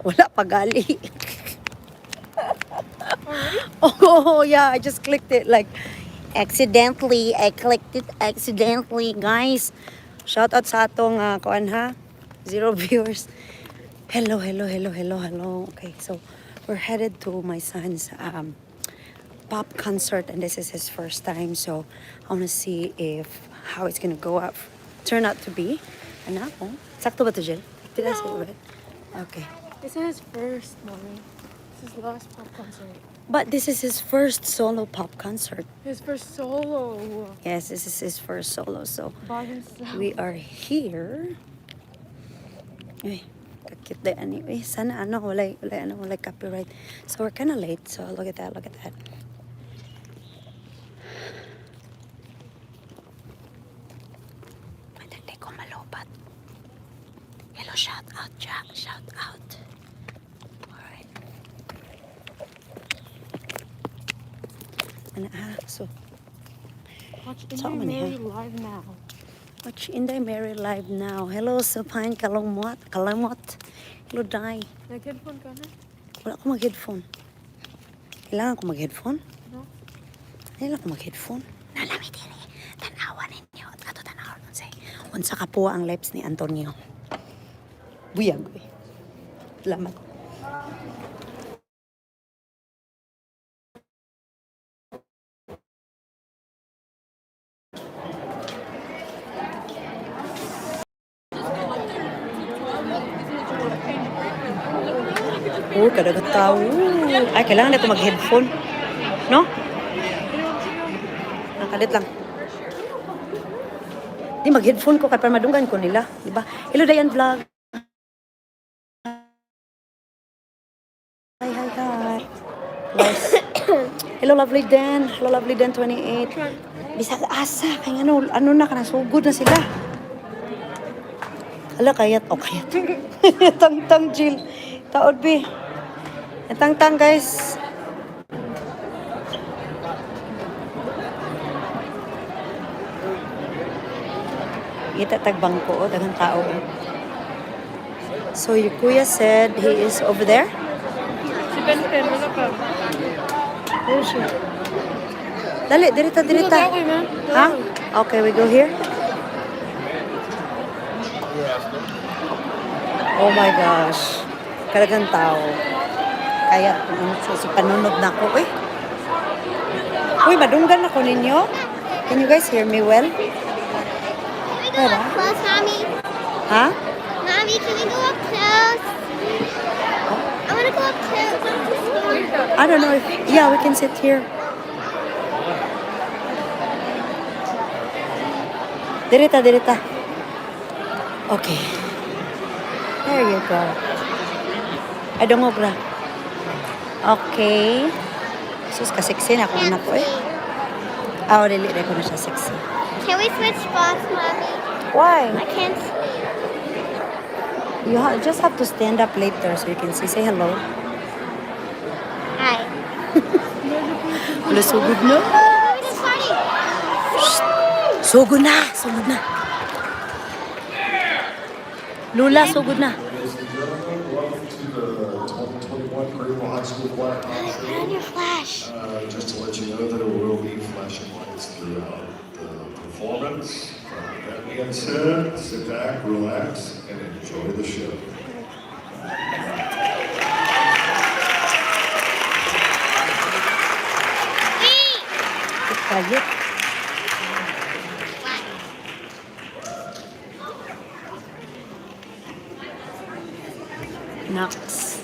Wala pa gali. Oh, yeah, I just clicked it like accidentally. I clicked it accidentally, guys. Shout out sa atong kuan ha. Zero viewers. Hello, hello, hello, hello, hello. Okay, so we're headed to my son's pop concert, and this is his first time, so I want to see if how it's gonna go up, turn out to be. Ano ako? Sakto ba to, Jill? Did I say it right? Okay. This is his first, Mommy. This is his last pop concert. But this is his first solo pop concert. His first solo. Yes, this is his first solo. So by himself. We are here. Uy, kakit de ani. Uy, sana ano, walay, ano, walay copyright. So we're kind of late. So look at that, look at that. Hindi ko malobat. Hello, shout out, Jack. Shout out. Alright. Ano, ah, so, Watch Saan Inday man niya? Mary live now. Watch Inday Mary live now. Hello, Supine Kalumot. Kalamot. Hello, Dai. Nag-headphone ka na? Wala ko mag-headphone. Kailangan ko mag-headphone? No? Kailangan ko mag-headphone? Nalami diri. Tanawa ninyo. Ato tanawa nun say. Unsa ka puwa ang lips ni Antonio. Buyag. Eh. Salamat. Oh, kadagat tao. Ay, kailangan na ko mag-headphone. No? Nakalit lang. Di, mag-headphone ko kay para madunggan ko nila. Di ba? Hello, Dayan Vlog. Hi, hi, hi. Plus. Hello, lovely Dan. Hello, lovely Dan 28. Bisag asa. Kaya ano, ano na, kanang sugod na sila. Hala, kayat. Oh, kayat. Tang-tang, Jill. Taod, be. Tang-tang, guys. Kita tag bangko, oh, daghang tao. Oh. So your kuya said he is over there? Si Ben Ben, wala pa. Where is she? Dali, dirita, Go dirita. that way, man. Ha? Okay, we go here. Oh my gosh. Kadaghang tao. Kaya, so, panunog na ako. Uy. Uy, madunggan ako ninyo. Can you guys hear me well? Can we go up close, Mommy? Ha? Mommy, can we go up close? I want to go up close. I don't know if, yeah, we can sit here. Dirita, dirita. Okay. There you go. Ay, dungog ra. Okay. Sus, kasexy na ako anak ko eh. Ah, dili, dili ko na siya sexy. Can we switch spots, Mommy? Why? I can't see. You just have to stand up later so you can see. Say hello. Hi. Wala, sugod na. Mommy, they're starting. Sugod na! Sugod na. Lula, sugod na. Ladies and gentlemen, welcome to the 2021 Greenville High School Choir Put on Concert. your flash. Just to let you know, there will be flashing lights throughout the performance. That being said, sit back, relax, and enjoy the show. Wait. Kayot. What? Naks.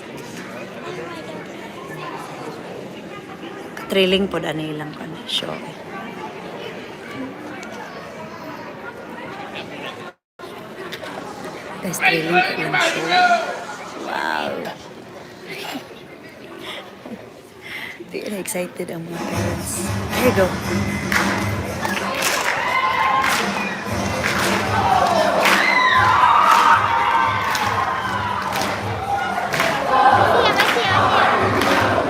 Thrilling po ani ilang kan show. Eh. Guys, thrilling po ilang show. Wow. Di na excited ang mga parents. There you go. I see him, I see him, I see him.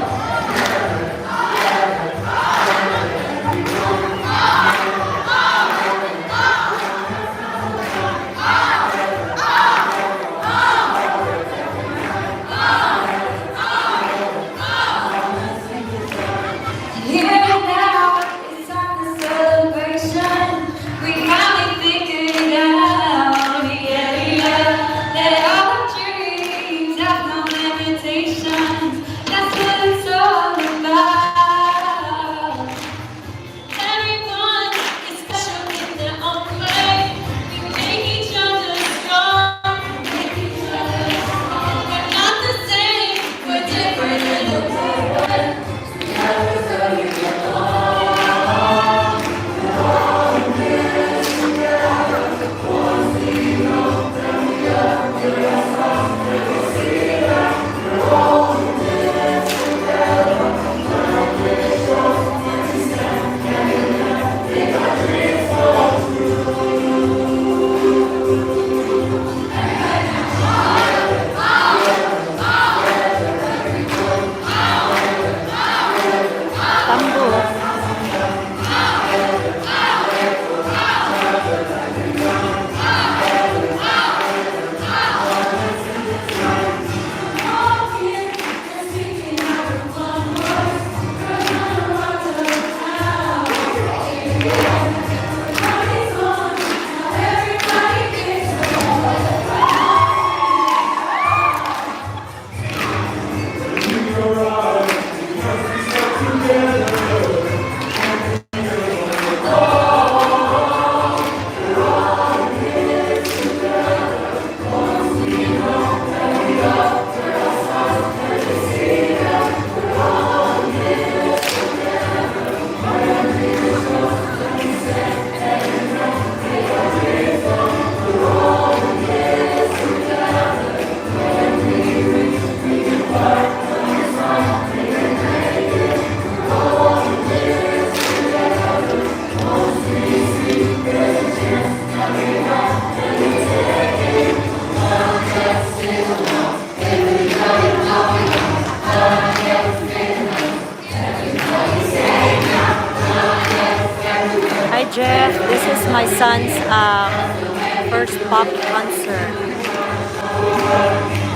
first pop concert.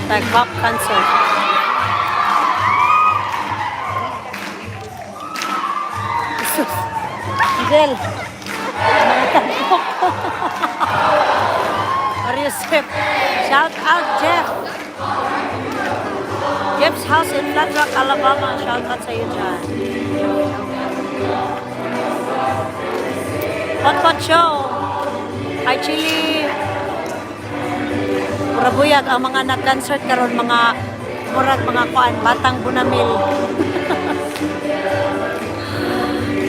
Like pop concert. Jesus. Angel. Mga tampok. Mariusep. Shout out, Jeff. Jeff's house in Flat Rock, Alabama. Shout out sa iyo dyan. Hot Pot Show. Hi, Chili. Mura buyag ang mga nag-concert karon, mga murag mga kuan, batang bunamil.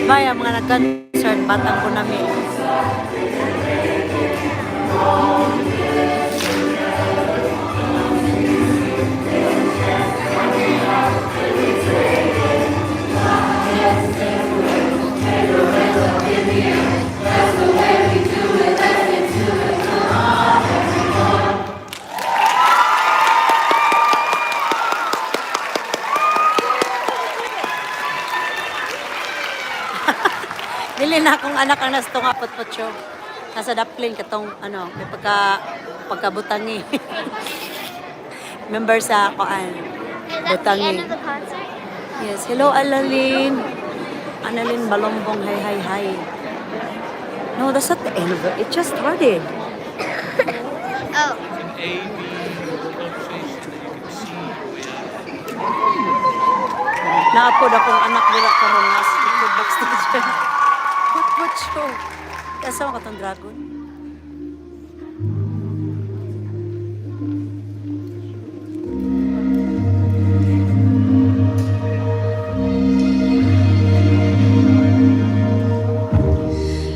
Bay, ang mga nag-concert, batang bunamil. Dili na akong anak ang nasa tunga Pot Show. Nasa daplin katong ano, may pagkabutangi. Member sa kuan. Is that the Butangi. end of the concert? Yes, hello Alalin. Annalyn Balombong, hi hi hi. No, that's not the end of it. It just started. Oh. An AV conversation that you can see with Naapod akong anak nila karon nas likod backstage. Pot Pot Show. Asa man katong dragon?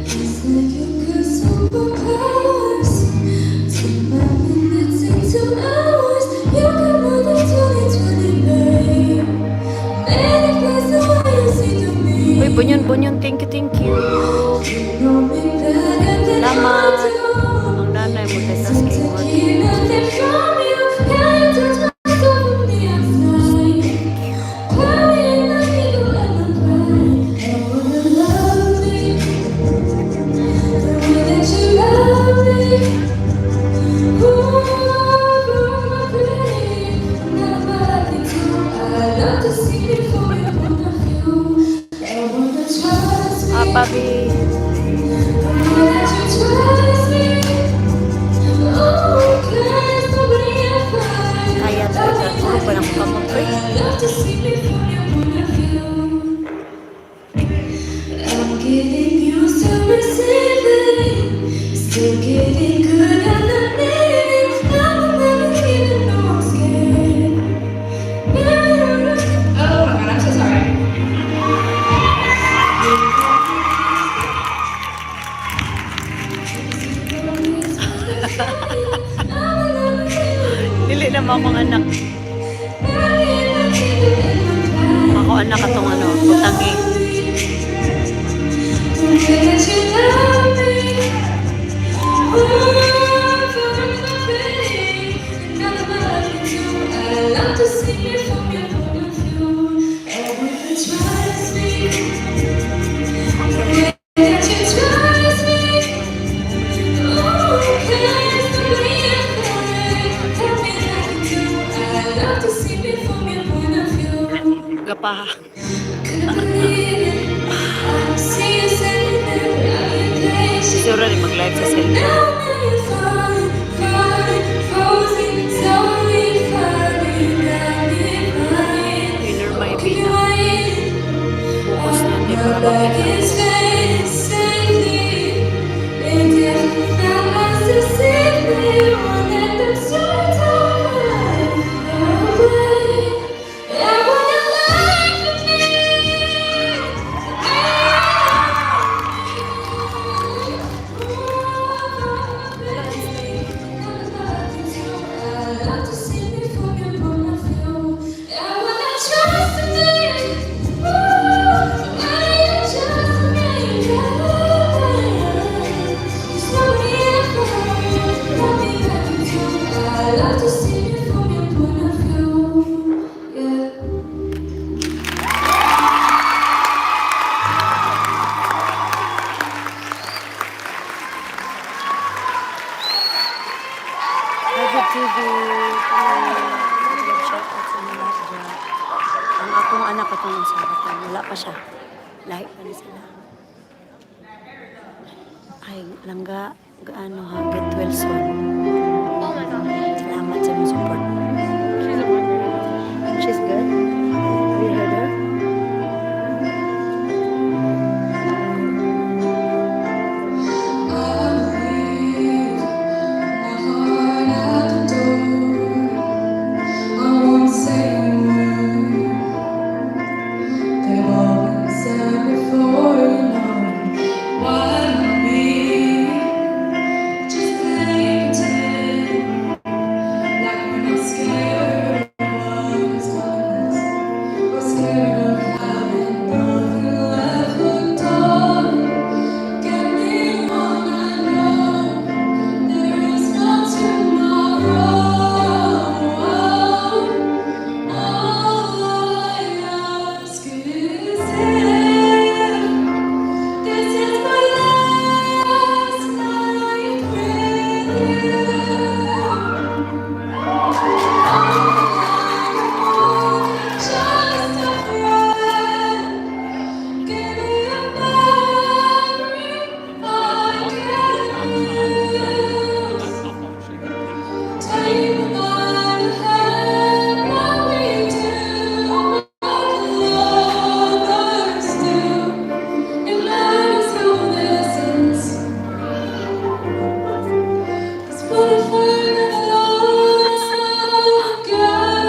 It's like you got superpowers. Turn my minutes into hours. You got more than 20/20, babe. Manifest the way you see to me. Uy, bunyon bunyon, thank you, thank you. You know me better than I Salamat. do. Ang nanay multitasking To work. keep nothing from you. Can you touch my soul from the outside? Crying like you and I'm crying. I wanna love me the way that you love me. Ooh, you're my pretty, not I do. I love to see it from your point of view. I wanna trust me. Ah, Bobby. The way that you trust me. Oh, 'cause nobody ever Kaya talaga. Puro pa ng kamot. Uy. I love to see it from your point of view. I'm getting used to receiving, still getting good at the meaning. I'm never even though I'm scared. Oh my God, I'm so sorry. Dili na mo akong anak. Ako anak atong ano, butangi. The way that you love me. Ooh, from the pretty, another love you do. I love to see it from your point of view. I wanna trust me. The way that you trust me. Oh, 'cause nobody ever tell me like you do. I love to see it from your point of view. Gapaha. Couldn't believe it. I see you sitting there, but I'm impatient. Siguro rin mag-live sa cellphone. Now you're falling, falling, frozen, slowly falling, got me flying. Winner may Keep you bina. waiting. Focus niya, di para My back makita. is faced safely. And if my eyes deceive me, won't let them start over. I wanna life with me. pa tong sa katong wala pa siya. Lahi pa ni sila. Ay, langga, gaano ha, get well soon. Oh my God. Salamat sa imong support. She's a wonder. She's good. Have you heard her? I leave my heart at the door. I won't say a word. They've all been said before, you know. Why don't we just play pretend like we're not scared of what's coming next? We're scared of having nothing left hooked on. Get me one, I know there is no tomorrow. All I ask is if this is my last night with you. Just a friend. Give me a memory I can use. Take me by the hand, what we do, what lovers do. It matters who listens. 'Cause what if I never love again?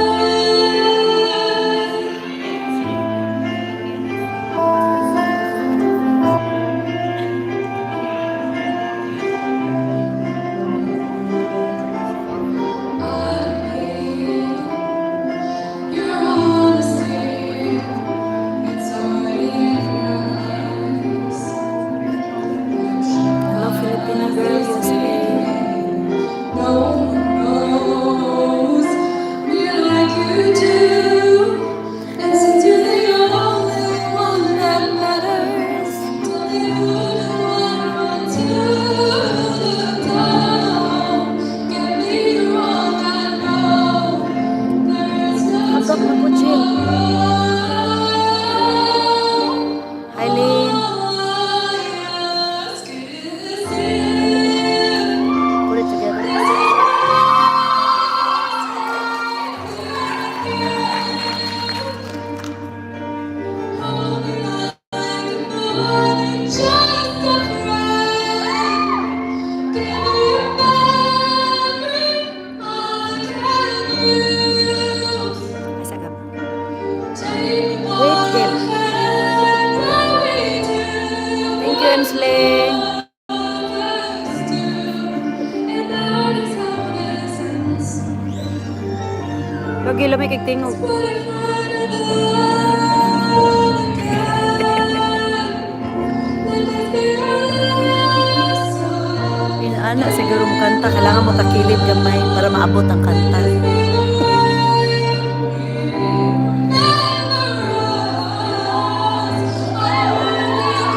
I need your honesty. It's already in your eyes. Hello, Filipino girl, USA. No one knows me like you do. And since you're the only one that matters, tell me, who do I run to? Look down. Get me wrong, I know there is no Hagap na po, Jill. tomorrow. Hi, Lynn. All I ask is if Put it together. this is my last night with you. Hold me like more than just a friend. Give me a memory I can use. Ay, sagap. Take me Wait, by Jill. the hand while we do Thank you, Emsley. lovers do. And that is how this ends. Lagi lamay kay tingog. What if I never love again? Let this be our last song. Inaana siguro mo kanta, kailangan mo takilid gamay para maabot ang kanta. Let this be the way we remember us. I wanna be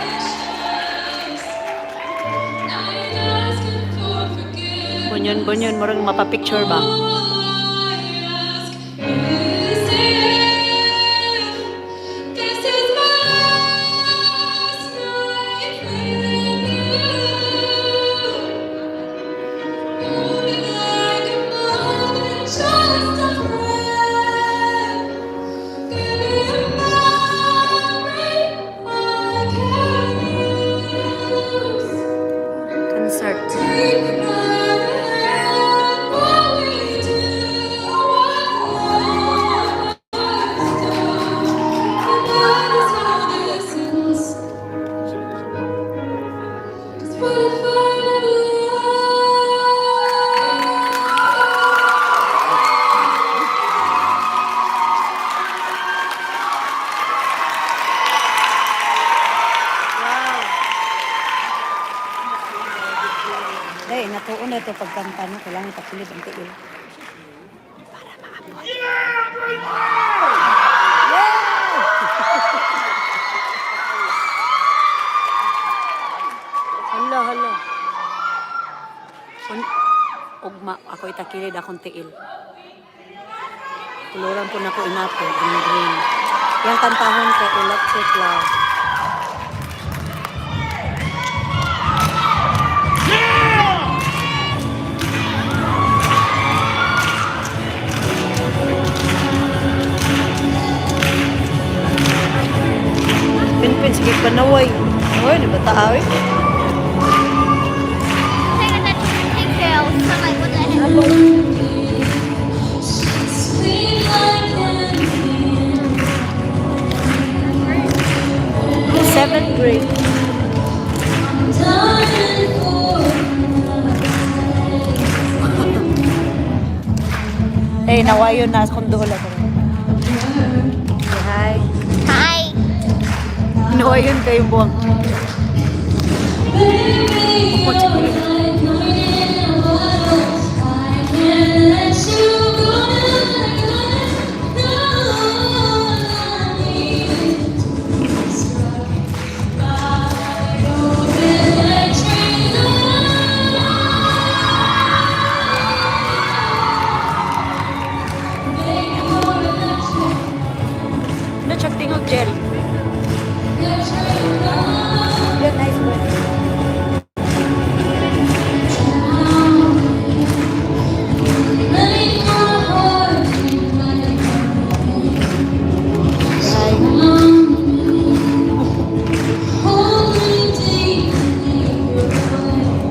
precious. I ain't asking for forgiveness. Bunyon, bunyon, murag mapapicture ba? All I ask is if this is my last night with you. Hold me like a more than just a friend. Give me a memory I can use. Concert. Take me by the hand while we do what lovers do. And that is how this ends. 'Cause what if I never love? Wow. Dahil, natuon na ito pagkanta, no? Kailangan takilid ang tiil. Para maabot. Yeah! Hala, hala. Ugma, ako itakilid akong tiil. Kuluran po nako inapo, green green. Yang kantahon kay Electric Love. Pinpin, sige panaway. Oy, di ba taawi? Take a picture. I'm like, what the heck? Sweet like candy. Seventh grade. Dying for Eh, nawayon na akong duol ako. Say hi. Hi. Nawayon kayong buwang. Baby, you're like honey in a bottle. I can't let you go now. No, I need to be struck by your electric love. Baby, you're electric, Ano, check tingog, Jerry. electric love. Yeah, nice one. Make my heart beat like Hi. Hold me deep in your arms.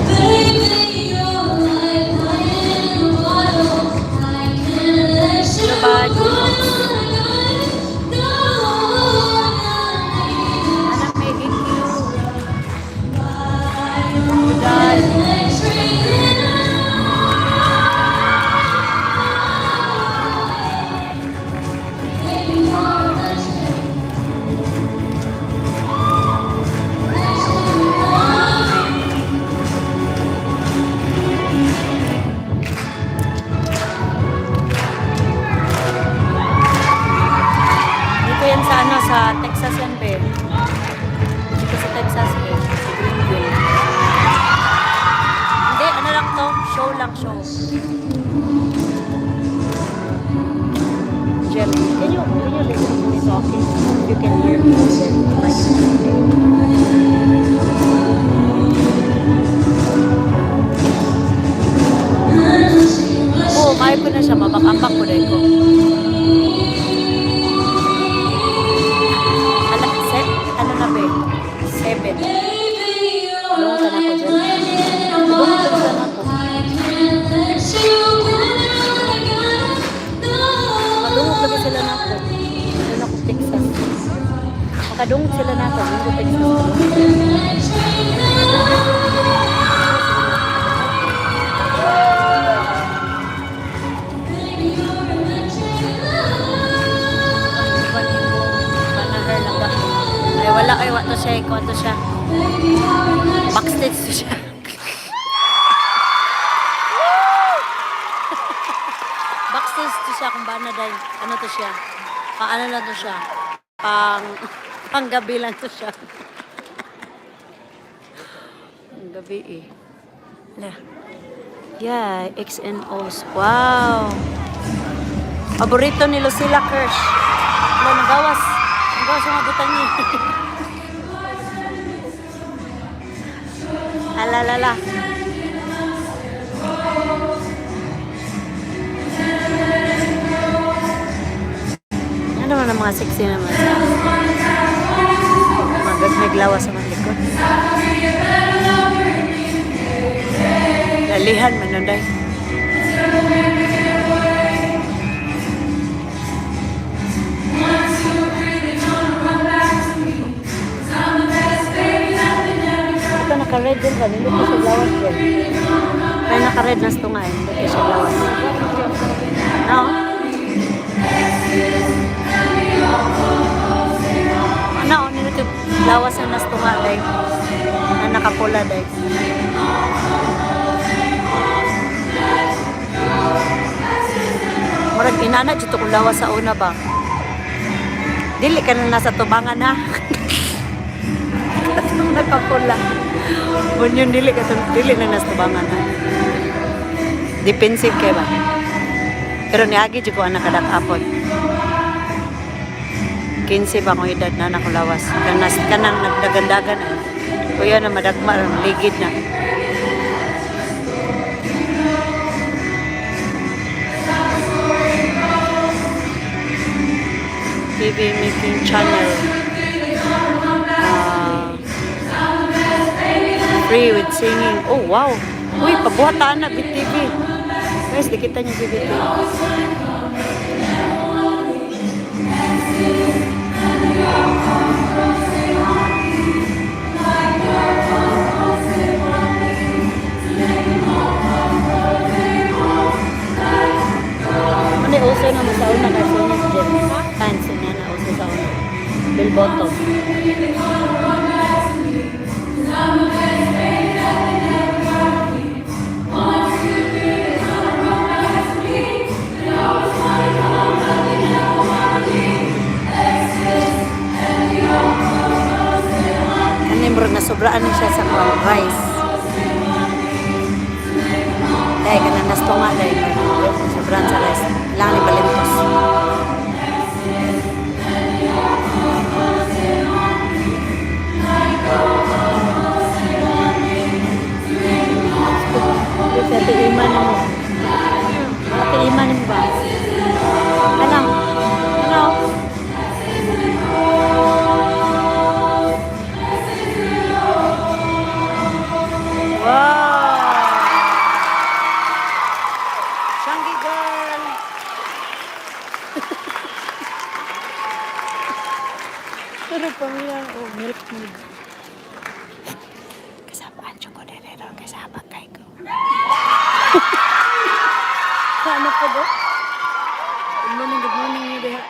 Baby, you're like light in a bottle. I can't let you go. No, I need Anak, may thank you. Dito yan sa ano, sa Texas yan, be. Dito sa Texas, be. Sa Greenville. Hindi, ano lang to? Show lang, show. Jem, can you listen to me talking? You can hear me. Then, like, Oo, kaya ko na siya. Mabakapak ko rin ko. Ala, set, ano na be? 7. Lungutan ako dyan. Lungutan ako. Makadungog lagi sila na ako. Doon ako Texas. Makadungog sila na ako. Doon ko Texas. Ay, wala. Ay, wato siya. Ikaw to siya. Backstage to siya. Backstage to siya kung ba na dahil ano to siya. Paano lang to siya. Pang panggabi lang to siya. Ang gabi eh. Ala. Yeah, XNOs. Wow. Paborito ni Lucilla Kirsch. Wala, nagawas. Nagawas yung mga butang niya. Ala, la, la. Ano naman ang mga sexy naman sa mga naglawas sa mga likod. Lalihan man nun, day. Ito naka-red din ba? Nindot ko siya lawas din. Kaya naka-red na ito nga eh. Nindot ko siya lawas. No? Ano, nindot ko lawas na nasto nga day. Na nakapula day. Murag inana dito kong lawas sa una ba? Dili ka na nasa tubangan ha. Katong nakapula. Bunyon dili ka dili na nasa tubangan ha. Defensive kay ba? Pero niagi jud ko anak kadak-apod. 15 ba akong edad na nakulawas. Kanas kanang nagdagandagan ay. Kuya na madagma ron ligid na. TV making channel. Ah, free with singing. Oh, wow. Uy, pabuhataan na BTV. Guys, di kita niyo BTV. Ano yung uso na mas una kay Sony Jim? Pants na na uso sa una. Bell bottom. Ano yung murag nasobraan na siya sa kuwan, rice. Dahil ka na nastunga dahil sobrang sa rice. Kailangan ibalintos. Kasi Ate Iman mo. Ate Iman mo ba? Ano? Ano? Wow! Shanky girl! Pero pamilya o milk mood. Kasabaan siya ko din ron, kasaba kay ko. Ano pa ba? Good morning, diha.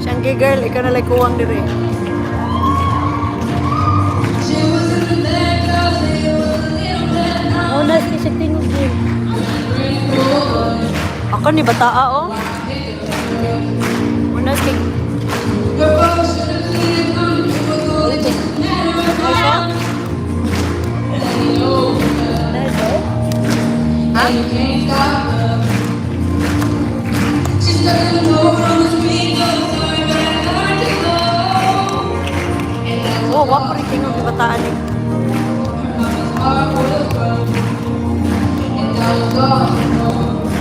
Shanky girl, ikaw na lang kuwang dire. Oh, nice kasi tingog din. Ako ni bataa oh. Unas kay Ha? Oh, wa pa rin tingog ni bataan ni.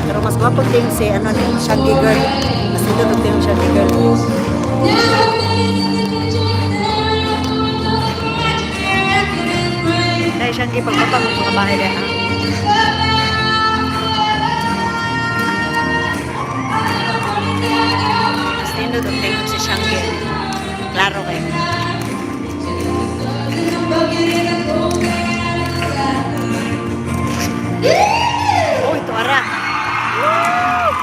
Pero mas gwapo ting si ano ni Shaggy girl. Mas nindot og ting Shaggy girl. Dahil Shaggy pagpapang mga bahay dahil ha. Mas nindot og tingog si Shaggy. Klaro kayo. Oh, ito ara. Woo!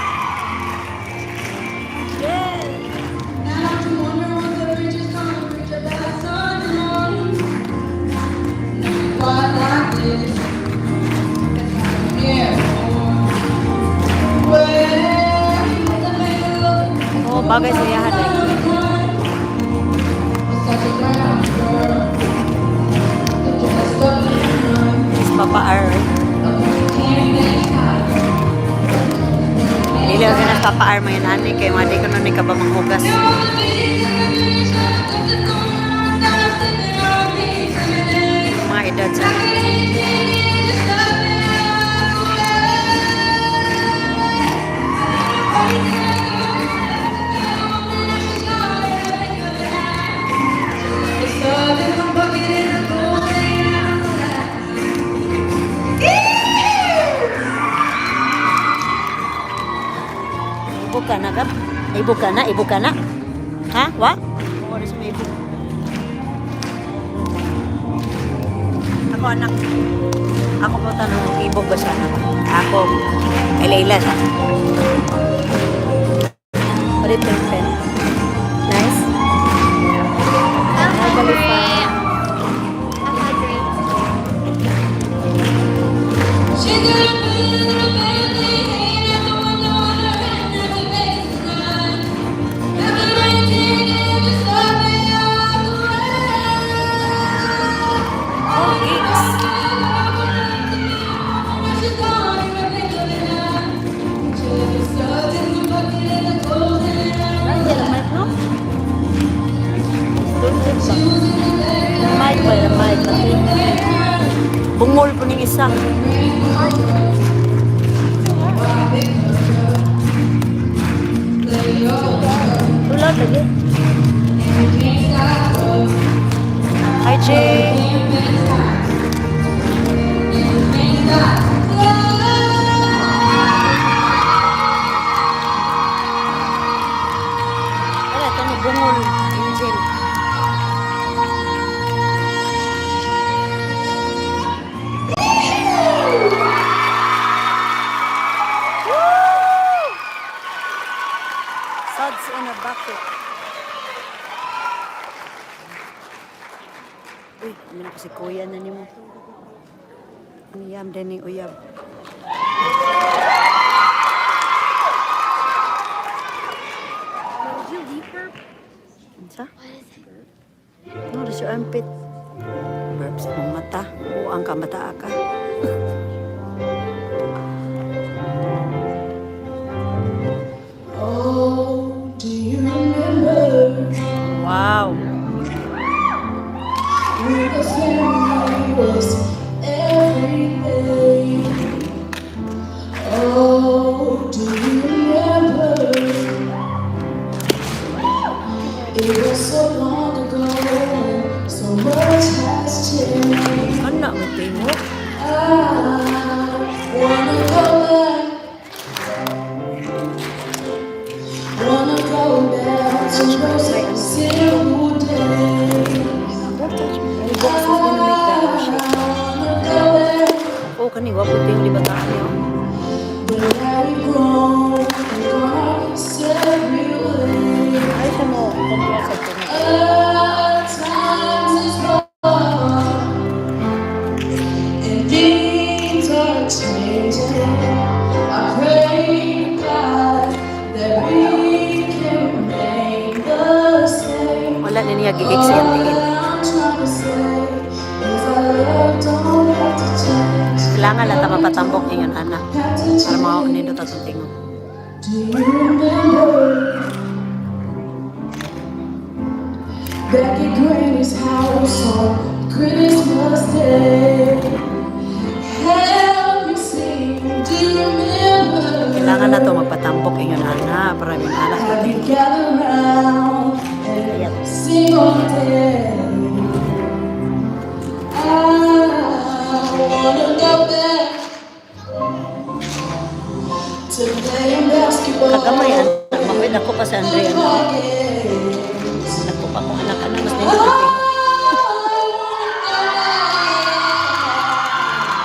Yeah. Oh, bagay sa iyahan eh. Is Papa R. Dili ako na Papa R mo yun, ani. Kaya mga di ko nun ka ba manghugas. Mga edad sa. Ibog ka na, Gab? Ibog ka na? Ibog ka na? Ha? Wa? Oo, na siya maibog. Ako, anak. Ako po tanong, ibog ba siya, anak? Ako, kay Leila siya. Palit yung pen. Nice. I'm hungry. I'm hungry. Si kuya na nimo. Niyam din ning uyab. Did you leave her? Unsa? What is it? No, that's your armpit. Burp sa mong mata. Buang ka mata ka. Oh, do you remember Wow. when the family was everything? Oh, do you remember? It was so long ago, and so much has changed. Kana mo tingog. I wanna go back. Wanna go back to those simple days. Don't touch me. Ay, box is gonna make that shape. Wanna go back, Oh, kani wa puting di bataan niyo. but now we've grown and gone our separate ways. Ay, siya mo. Kumpla sa tingog. Times is hard, and things are changing. I pray God that we can remain the same. Wala na niya giig sa iyang tingin. All I'm trying to say is our love don't have to change. Kailangan lang ta mapatambok ingon ana. Have to Para mao change. nindot atong tingog. Do you remember back at Granny's house on Christmas Day? Help me sing. Do you remember? Kailangan na to magpatambok ingon ana para min anak How natin. we gather round and sing all day. I wanna go back to playing basketball. Kagamay anak, makwid ako pa si Andrea. The games. Ako pa akong anak ana mas nindot ang tingog.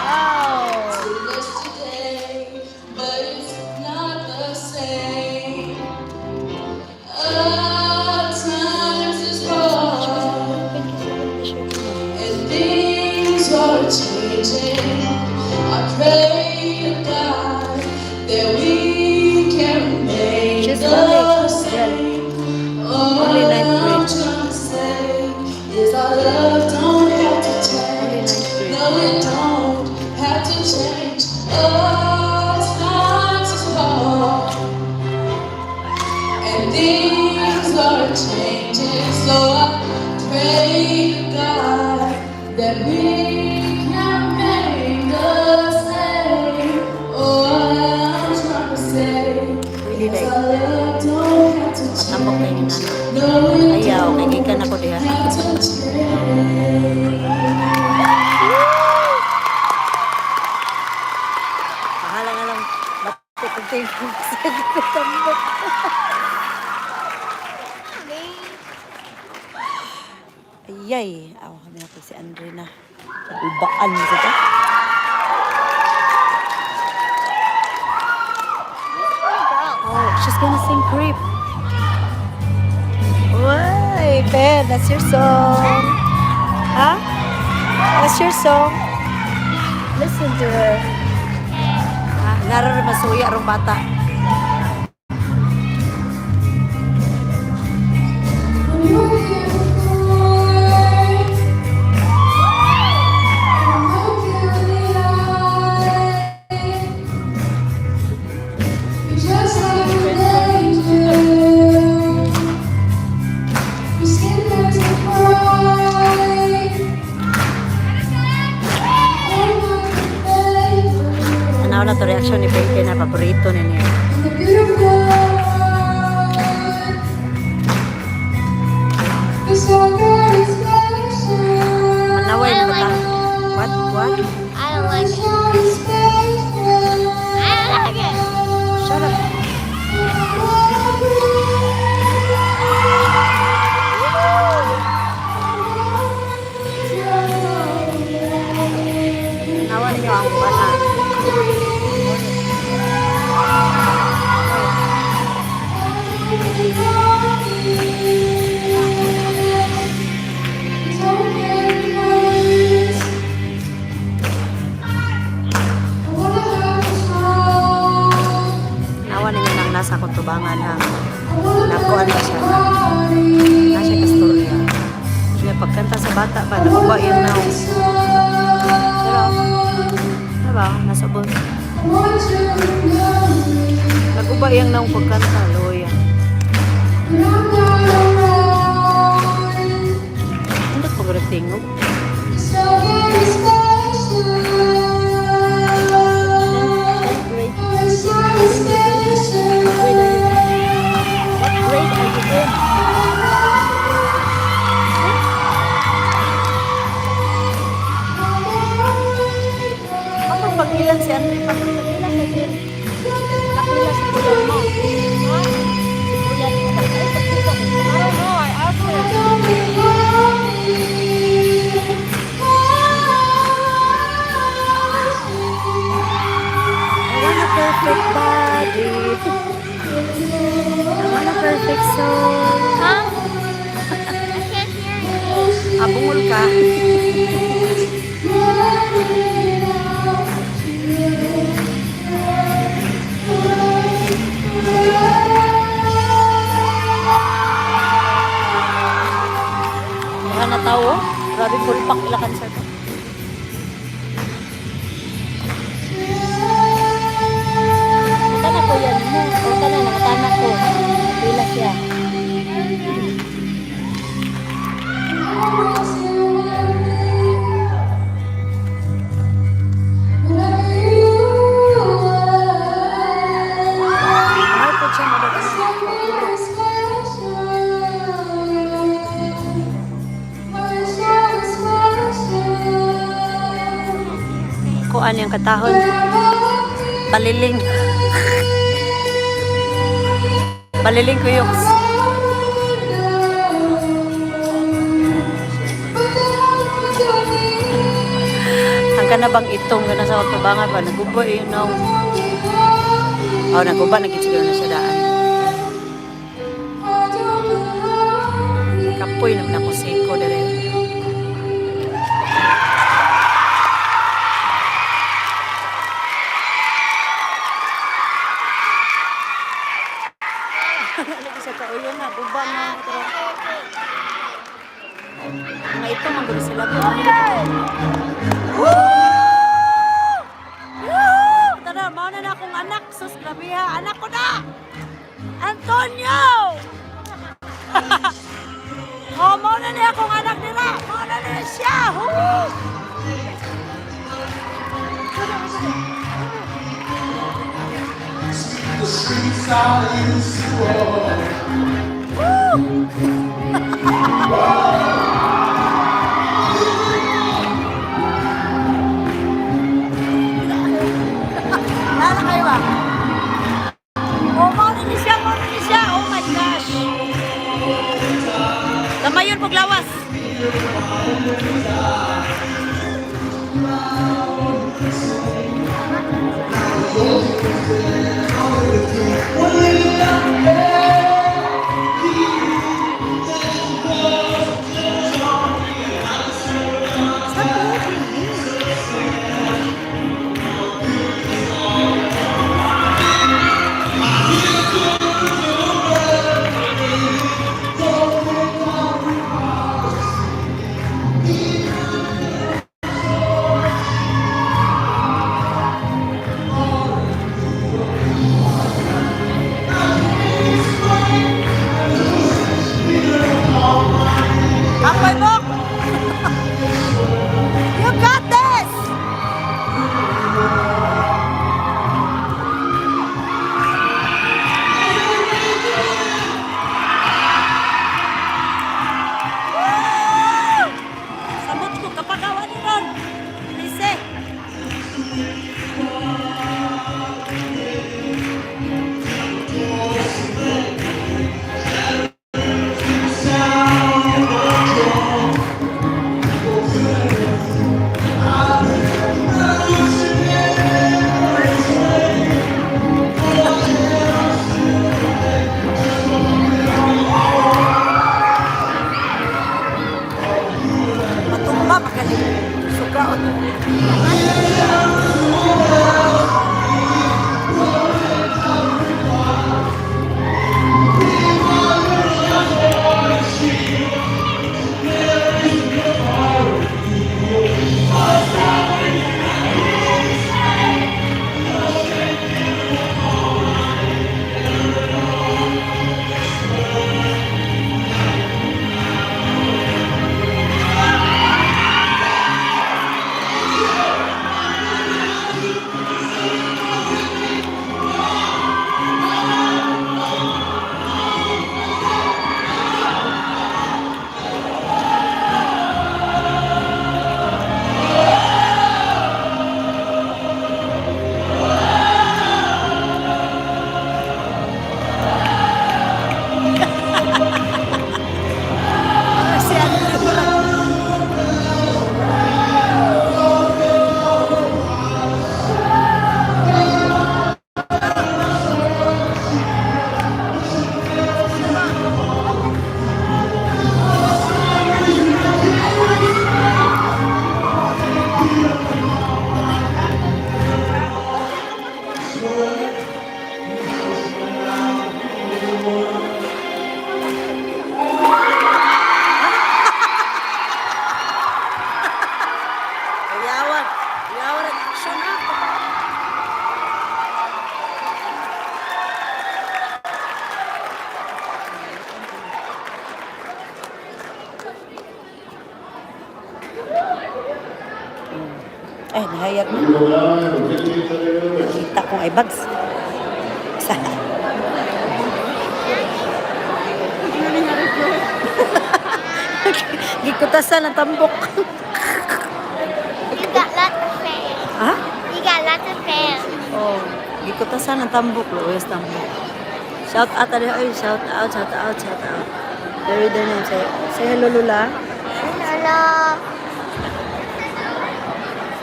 Wow. To yesterday, but it's not the same. Times is hard and things are changing. I pray to God that we can remain She's the only- same. All Only ninth I'm grade. trying to say is our love don't have to change. Ninth grade. No, it don't have to change. Oh, times is hard and things are changing. So I pray to God that we can remain the same. All I'm trying to say Pwede is day. our love don't have to Patambok na ingon change. ana. No, it Ayaw, kay don't gikan ako diha. have to change. Bahala nga lang. Batik og tingog sa tambok. Ayay, aw kami na si Andre na. Ubaan mo sa to. Oh, she's gonna sing "Creep." Uy, Ben, that's your song. Huh? That's your song. Listen to her. Ah, naro rin masuya rong bata. When you were here before, and look you in the eye, you're just like an angel. Your skin makes me cry. Oh my baby, Tanaw na to reaction ni Ben na paborito ni niya. and the beautiful. It's so very special. Manaway na bata. What? What? I don't like it. I don't like it. Shut up. Tanawan ninyo ang bata. tubangan ha. Nakuan ba siya? Na siya kastorya. Siya pagkanta sa bata ba, nakuha yun na. Pero, diba, nasa bus. Naguba yung naong pagkanta, loya. Ano pag tingog? So very special. So special. What grade are you in? Ako pag-ilan si Andre, pag-ilan si Andre. Nakila si kuya mo. Ha? Si kuya mo. Ay, pagkita ko. I don't know. I asked her. I want a perfect body. I want a perfect soul. Huh? I can't hear you. Ah, bungol ka. Baka na tao. Grabe, full pack ila concert. Mata na kuya nimo. Mata na nakatana ko. Pila siya. Mahal po siya madagas. Kuan yung katahon. Baliling. Baliling ko yung... Ang kanabang itong gana sa pagtabangan ba naguba eh no. Oh, naguba nagitsiguro na siya daan. Kapoy naman ako seko dere. Lagi sa kauyo na, guba na. Mga ito, manggulo sila ko. Woo! Woo! Tara, mauna na akong anak. Sus, grabe ha. Anak ko na! Antonio! Oh, mauna na akong anak nila. Mauna na siya. Woo! Nala kayo ba? Oh, mauna ni siya, mauna ni siya. Oh my gosh. Kamayon paglawas. Stop moving me. Apoy Bok! You got this! Woo! Samot ko kapagawa ni Ron. Lise. Matumba magaling. Sugaon. Ay, nahayag na. Table 9, 15th Avenue. Kita kong eye bags. Sa Learning how to grow. Gikutasan ang tambok. You got lots of fans. Ha? You got lots of fans. Oh, gikutasan ang tambok, luoyas tambok. Shout out ali oy, shout out, shout out, shout out. Very their name. Say hello, Lula. Hello.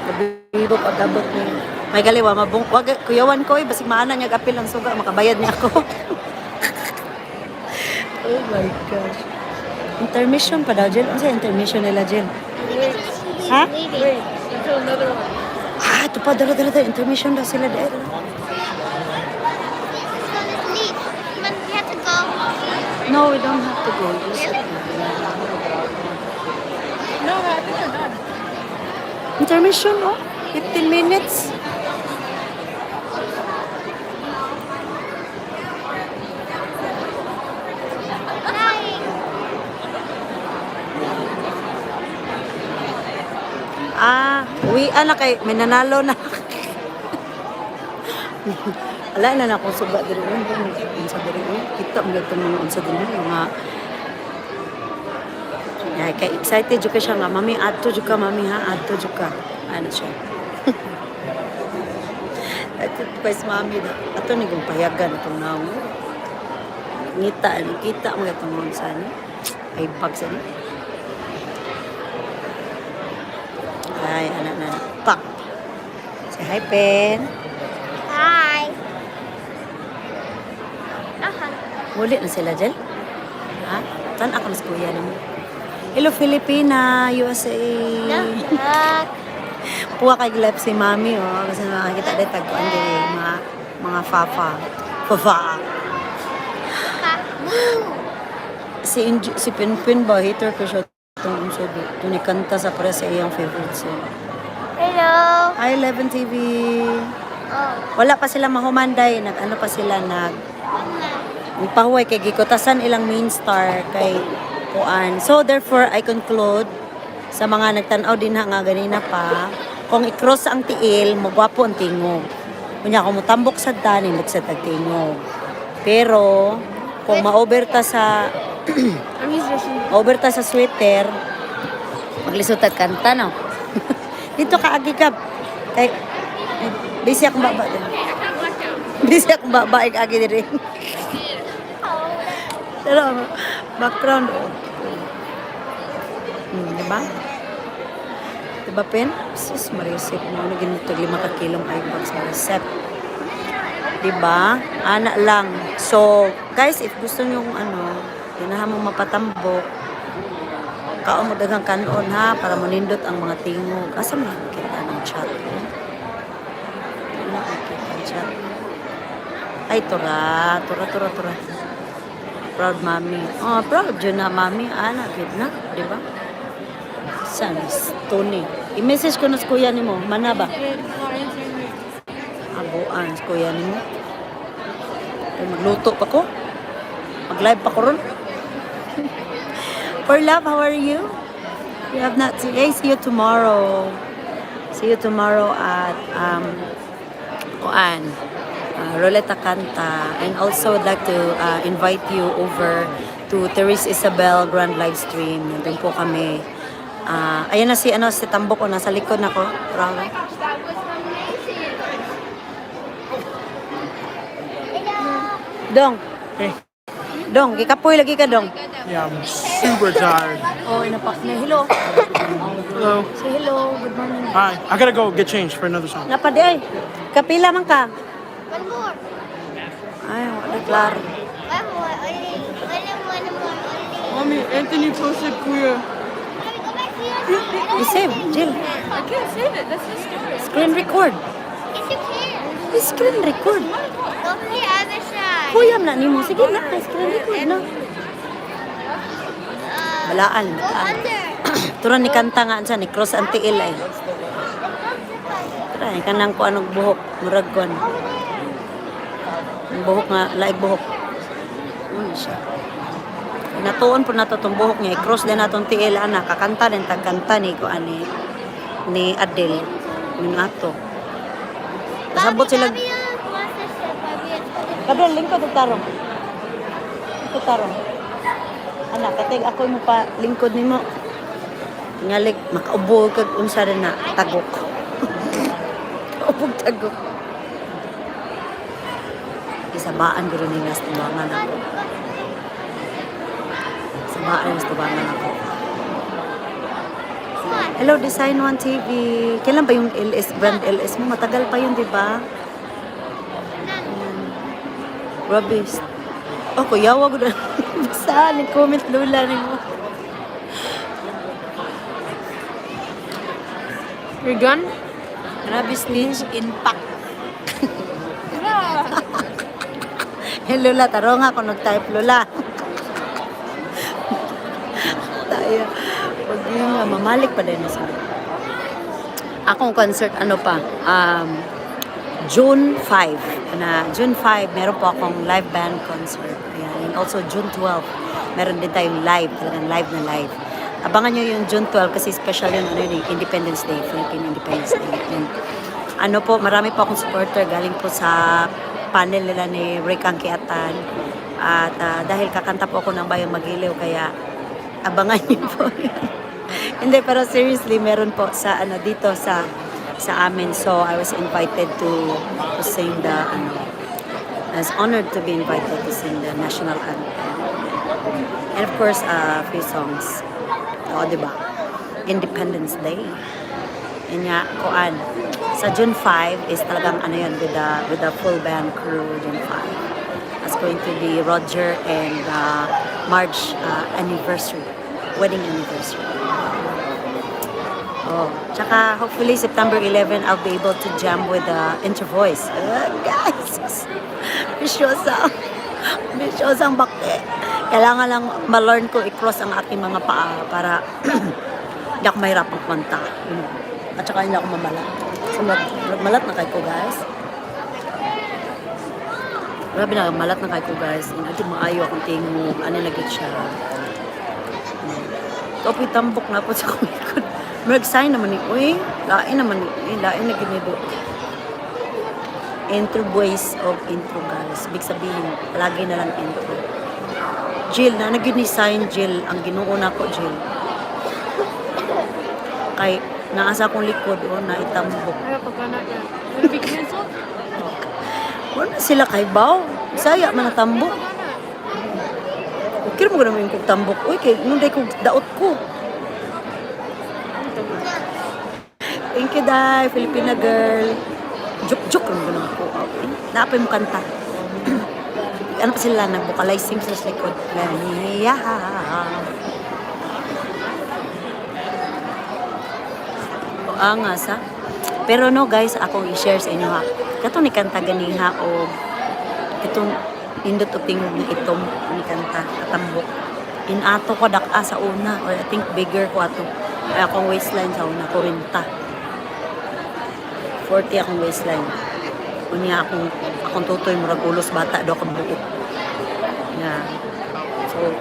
Nabibo pagabot ni. May galiwa mabung wag kuyawan ko eh basig maana niya apil ang suga makabayad niya ako. Oh my gosh. Intermission pa daw, Jill. Ano sa intermission nila, Jill? He's Huh? leaving. Wait, until another one. Ah, ito pa, dala, dala, dala. Intermission daw sila. Dala. Let's go to sleep. Mom, we have to go. No, we don't have to go. Just Really? No, I think they're done. Intermission, oh. 15 minutes. Bye. Ah, uwi na kay may nanalo na. Ala na na akong suga diri oy. Unsa diri oy? Kita mo gyud mga unsa diri mga. Ay, kay excited jud ka siya nga, "Mami, adto jud ka, mami ha, adto jud ka." Ano siya? Adto pa si mami da. Ato ni kong payagan itong naong. Ngita, ano, kita mo itong unsa ni. Ay, bag sa ni. Ay, anak na. Pak. Say hi, Pen. Hi. Uh-huh. Muli na sila, Jel. Ha? Tan ako mas kuya namo. Hello, Filipina, USA. Look. Puwa kay left si mami, oh. Kasi makakita dito, tagpuan din, mga fafa. Fafa. Moo. Si Pinpin ba, hater ko siya itong unsa di. Ito ni kanta sa para sa iyang favorite song. Hello. Hi, 11 TV. Oh. Wala pa sila mahumanday. Nag-ano pa sila, nag Mama. Pahuway kay gikutasan ilang main star kay kuan. So therefore I conclude sa mga nagtan-aw din ha nga ganina pa, kung i-cross ang tiil, magwapo ang tingog. Kunya kung motambok sad ta, nindot sad tag tingog. Pero kung ma-over ta sa I'm using over ta sa sweater, maglisod tag kanta no. Dito ka agi ka. Kay eh, busy akong baba. Busy akong baba agi diri. Pero background oh. Diba? Diba, Pen? Sus, marisip mo. Ano ginutog 5 ka kilong eyebags marisip. Diba? Ana lang. So, guys, if gusto nyo kung ano, ganahan mo mapatambok, kaon mo daghang kanon ha, para monindot ang mga tingog. Asa man nakikita ng chat? Eh? Wala nakikita ang chat. Ay, tura. Tura, tura, tura. Proud mommy. Oh, proud yun na mommy. Ana, good na. Di ba? San? Tony. I-message ko na sa kuya ni mo. Mana ba? Abuan sa kuya ni mo. Ay, magluto pa ko. Mag-live pa ko ron. For love, how are you? We have not seen. Hey, see you tomorrow. See you tomorrow at kuan, Roleta Kanta. And also, I'd like to invite you over to Therese Isabel Grand Live Stream. Nandun po kami. Ah, ayan na si, ano, si Tambok ko. Nasa likod na ko. Proud. Gosh, that was amazing. Hello. Dong. Dong, gikapoy lagi ka, Dong. Yeah, I'm super tired. Oh, inapak na. Hello. Hello. Say hello. Good morning. Hi. I gotta go get changed for another song. Napadi ay. Kapila man ka. One more. Ay, wala klaro. One more only. Only one more only. Mommy, Anthony posted Kuya. Mommy, go back to your seat. I don't I-save, Jill. I can't save it. That's the story. Screen record. Yes, you can. Screen record. Go to the other side. Kuyam na nimo. Sige na, screen record na. Balaan, Go balaan. under. Tura ni kanta nga ansa ni cross ang tiil ay. Tura ni kanang ko anong buhok, murag ko ano. Ang buhok nga laig buhok. Ano siya? Natuon po nato tong buhok niya, i-cross din natong tiil ana, kakanta din tagkanta ni ko ani ni Adele. Min ato. Kasabot sila. Bobby wants to sit. Bobby is Gabriel, lingkod og tarong. Lingkod tarong. Anak, kating ako mo pa lingkod nimo. Ngalik makaubo kag unsa rin na tagok. Ubog tagok. Isabaan guro ni nas tubangan ako. Sabaan nas tubangan ako. Hello, Design One TV. Kailan ba yung LS, brand LS mo? Matagal pa yun, di ba? Ayan. Grabe. Oh, kuya, wag na. Basta, nag-comment lula ni mo. You're done? Grabe, Stitch Impact. Hey, Lola, taro nga kung nag-type, Lola. Tayo. Huwag yun nga, mamalik pa din na sila. Akong concert, ano pa, June 5. Na June 5, meron po akong live band concert. Ayan. And also June 12, meron din tayong live, talagang live na live. Abangan nyo yung June 12 kasi special yun, ano yun, eh, Independence Day, Philippine Independence Day. And ano po, marami po akong supporter galing po sa panel nila ni Rick Angkiatan. At dahil kakanta po ako ng Bayang Magiliw, kaya abangan niyo po yun. Hindi, pero seriously, meron po sa ano dito sa amin. So, I was invited to sing the ano, I was honored to be invited to sing the national anthem. And of course, a few songs. Oo, di ba? Independence Day. Yun nga, kuan. Sa June 5 is talagang ano yun, with the full band crew, June 5. It's going to be Roger and Marge anniversary, wedding anniversary. Oh, tsaka hopefully September 11 I'll be able to jam with the Intervoice. Guys, bisyosa. Bisyosa ang bakte. Kailangan lang ma-learn ko i-cross ang aking mga paa para hindi ako mahirapang kumanta. At saka hindi ako mamalat. So, malat na kay ko, guys. Grabe na, malat na kay ko, guys. Hindi maayo akong tingog. Ano lagi siya. Topi tambok na po sa akong likod. Murag sign naman ni, uy, lain naman ni, uy, lain na ginido. Intro boys of intro guys. Ibig sabihin, lagi na lang intro. Jill, na naging ni sign Jill, ang Ginoo na ko, Jill. Kay, naasa akong likod, oh, na itambok. Ayaw, pagkana yan. Will it be canceled? Wala sila kay Baw. Saya man natambok. Okay mo naman yung kong tambok. Uy, kay nung day kong daot ko. Thank you, Day. Filipina girl. Juk-juk lang ganun ko. Okay. Naapay mo kanta. Ano pa sila? Nag-vocalizing sila sa likod. Yeah. O, nga sa. Pero no guys, akong i-share sa inyo ha. Kato ni kanta ganiha o itong indot og tingog na itom ni kanta katambok. Inato ko dak-a sa una or I think bigger ko ato. Ay akong waistline sa una 40. 40 akong waistline. Unya akong tutoy murag ulos bata do ka buok. Yeah. So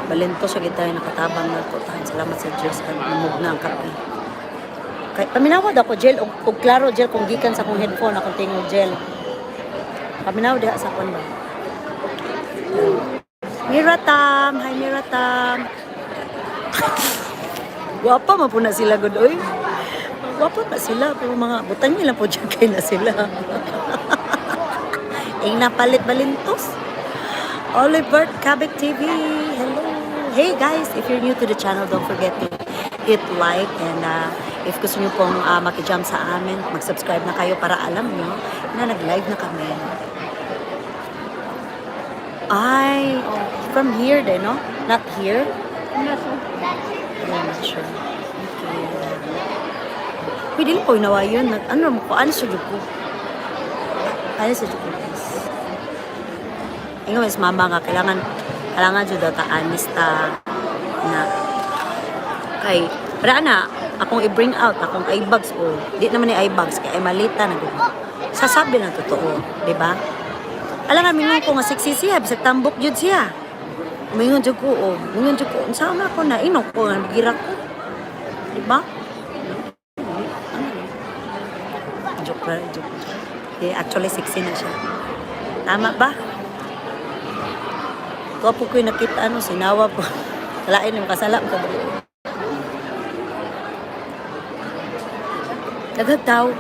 balento siya kita nakatabang na ko tahan. Salamat sa Diyos at namog na ang kape. Kay paminawad ako gel og klaro gel kung gikan sa akong headphone akong tingog gel. Paminaw diha sa akon ba. Miratam, hi Miratam. Gwapa man po na sila gud oy. Gwapa na sila pero mga butan nila po dyan kay na sila. Ing napalit balintos. Oliver Cabot TV. Hello. Hey guys, if you're new to the channel, don't forget to hit like and if gusto niyo pong makijam sa amin, mag-subscribe na kayo para alam niyo na nag-live na kami. Ay, oh, from here din, no? Not here? I'm not sure. I'm not sure. Okay. Pwede lang ko inawa yun. Nag, ano mo ko? Ano sa ko? Ano sa ko, guys? Ingon, mama nga, kailangan jud ta anista na kay para na akong i-bring out akong eye bags o di naman ni eye bags kay ay malita na gud sasabi na totoo, di ba? Alam nga mingon ko nga sexy siya bisag tambok jud siya. Mingon jud ko oh, mingon jud ko unsa man ako na inong ko nga gira ko. Di ba? Ano? Joke lang, joke. Eh, actually, 16 na siya. Tama ba? Gwapo ko yung nakita, ano, sinawa po. Kalain yung kasala ko. Daghang tao.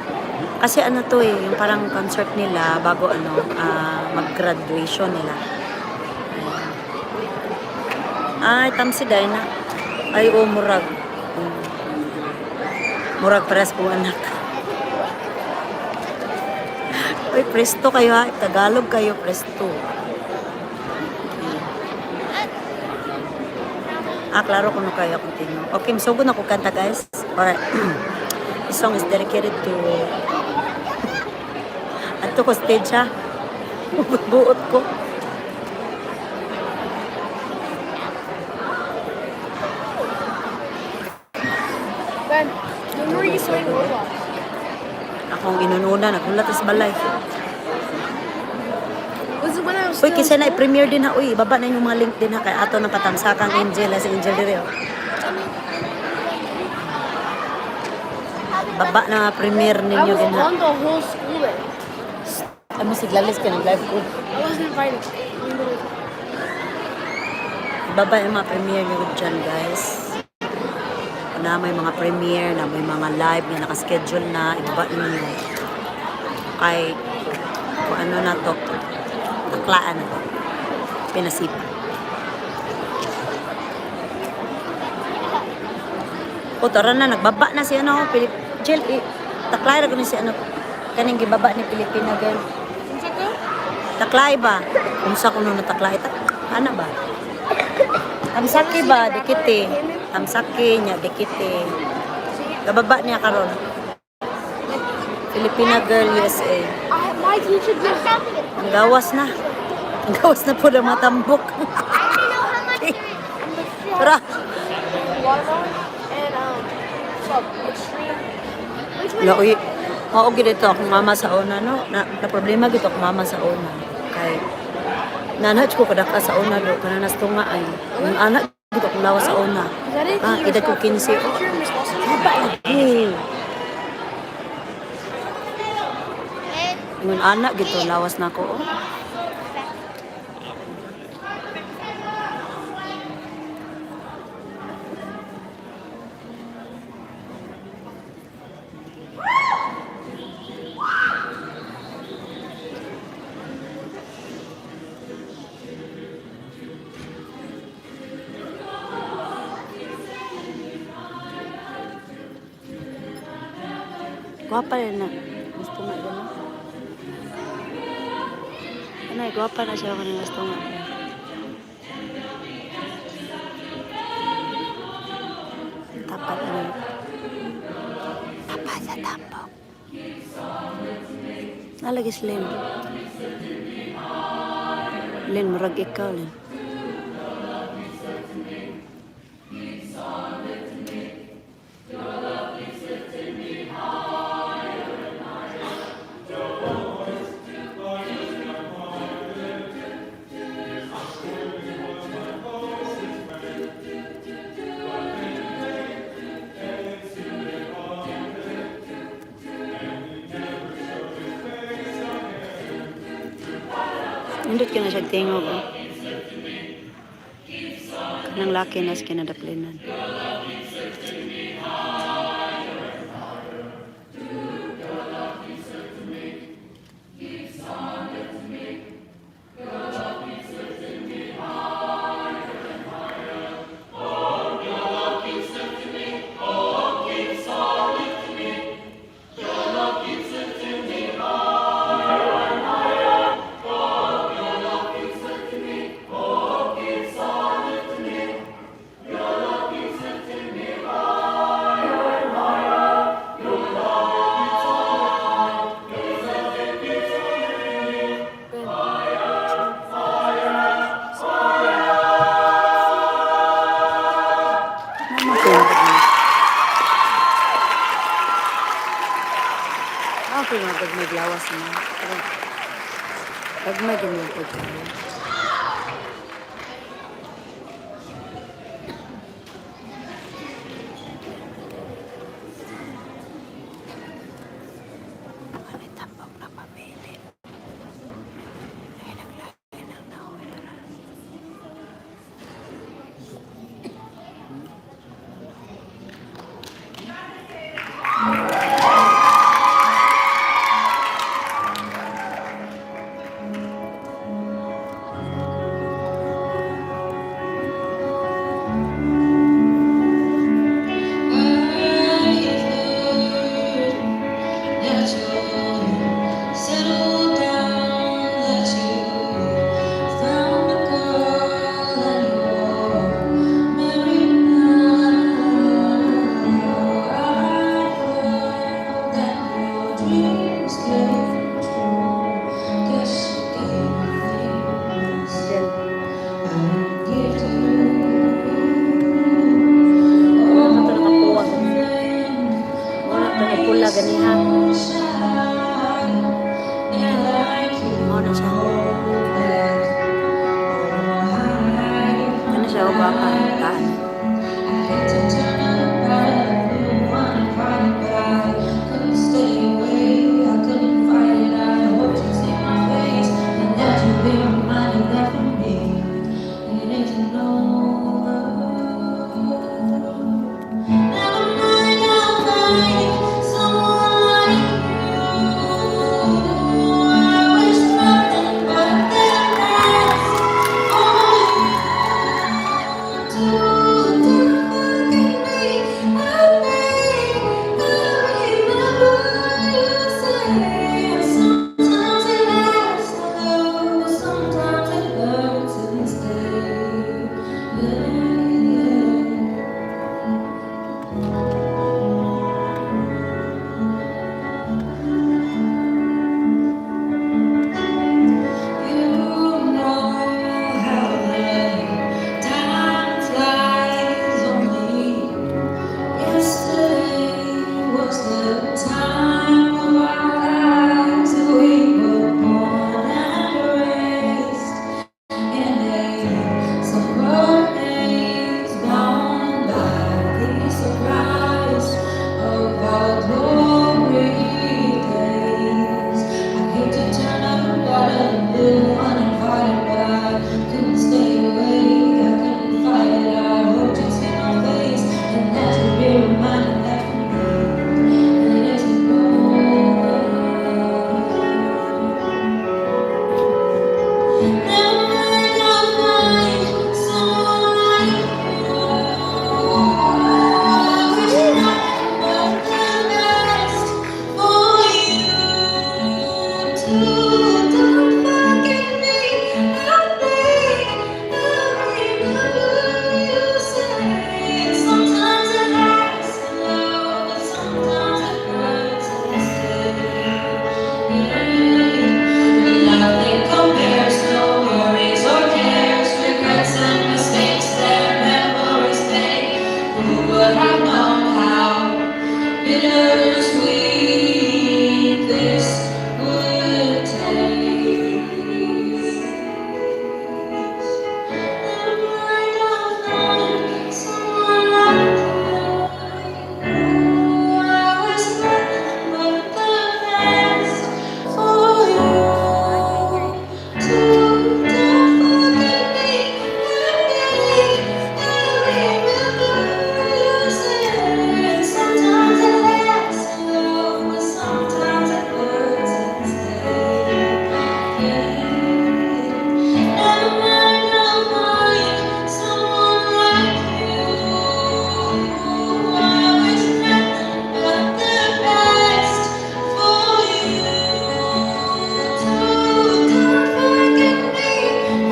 Kasi ano to eh, yung parang concert nila bago ano, mag-graduation nila. Ayan. Ay, tamsi dahil na. Ay, oh, murag. Murag pares kong anak. Uy, presto kayo ha. Tagalog kayo, presto. Ah, klaro kuno kayo continue. Okay, so na ko kanta guys. Alright. This song is dedicated to Ato ko stage ha. Buot ko. Ben, when were you playing Roblox? Akong inununa, naghulat sa balay. Was it when I was Uy, still kisa in na school? i-premiere din ha. Uy, ibaba na yung mga link din ha. Kay ato ng patamsakang Angel, ha, si Angel dire oh. Baba na nga premiere I ninyo was din ha. on the whole school day. Ay mo siglalis ka ng live ko. I wasn't invited. I'm literally- Ibaba yung mga premiere nyo dyan, guys. Na may mga premiere, na may mga live na nakaschedule na, ibaba ninyo. Kay, kung ano na to, aklaan na to. Pinasipa. O, tara na, nagbaba na si ano, Pilip, Jill, eh, taklay ra ko ni si ano, kaning gibaba ni Pilipina girl. Unsa ko? Taklay ba? Unsa ko nung nataklay? Ta ana ba? Tamsaki ba? Dikite. Tamsaki niya, dikite. Gababa niya karon. Filipina Girl USA. I, my teacher gives Ang gawas na. Ang gawas na po na matambok. I don't know how much there is. Tara. watermelon and sub extreme. Which one? Laoy. Mao gid ito akong mama sa una no. Na problema gid akong mama sa una. Kay nanat ko kadaka sa una do kana nas tunga ay. Ang anak gid akong lawas sa una. Is that it? Ah, edad ko 15. My teacher, Miss Wilson. Baba lagi. And Ingon anak gito lawas na ko. Oh. Gwapa rin na. Gusto nga gano'n. Ano, gwapa na siya kanina gusto nga. Tapat ano. Tapat sa tambok. Nalagi si Lynn. Lynn, murag ikaw, Lynn. Nindot ka na siya tingog, oh. Kanang laki na sa kinadaplinan. Ano tingog mo? Ako yung mga maglawas na. Pero, Gagmay ganyan po tayo. panguntaan. I hate to turn up out of the blue uninvited, but I couldn't stay away. I couldn't fight it. I hoped you'd see my face and that you'd be reminded that for me it isn't over. Never mind, I'll find someone like you. I wish nothing but the best for you too. Don't forget me. I beg. I remember you say sometimes it lasts love, but sometimes it hurts instead. Yeah. You know how the time flies. Only yesterday was the time of our lives. We were born and raised in a summer haze, bound by the surprise of our glory days. I hate to turn up out of the blue uninvited, but I couldn't stay away. I couldn't fight it. I hoped you'd see my face and that you'd be reminded that for me it isn't over. Never mind, I'll find someone like you. I wish nothing but the best for you too. Don't forget me. I beg. I remember you say sometimes it lasts in love, but sometimes it hurts instead. Nothing compares, no worries or cares, regrets and mistakes, their memories fade. Who would have known how bittersweet this would taste? Never mind, I'll find someone like you. I wish nothing but the best for you too. Don't forget me. I beg. I remember you said sometimes it lasts in love, but sometimes it hurts instead. Never mind, I'll find someone like you. I wish nothing but the best for you too. Don't forget me.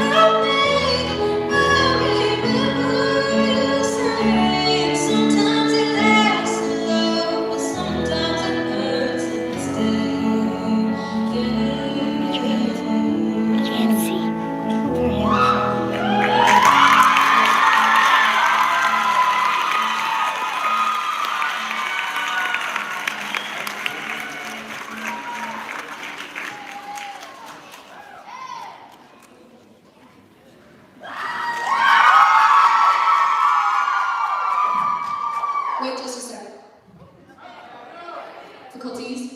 I beg. I remember you say sometimes it lasts in love, but sometimes it hurts instead. I can't see. Move your hands. Wait just a second. Faculties?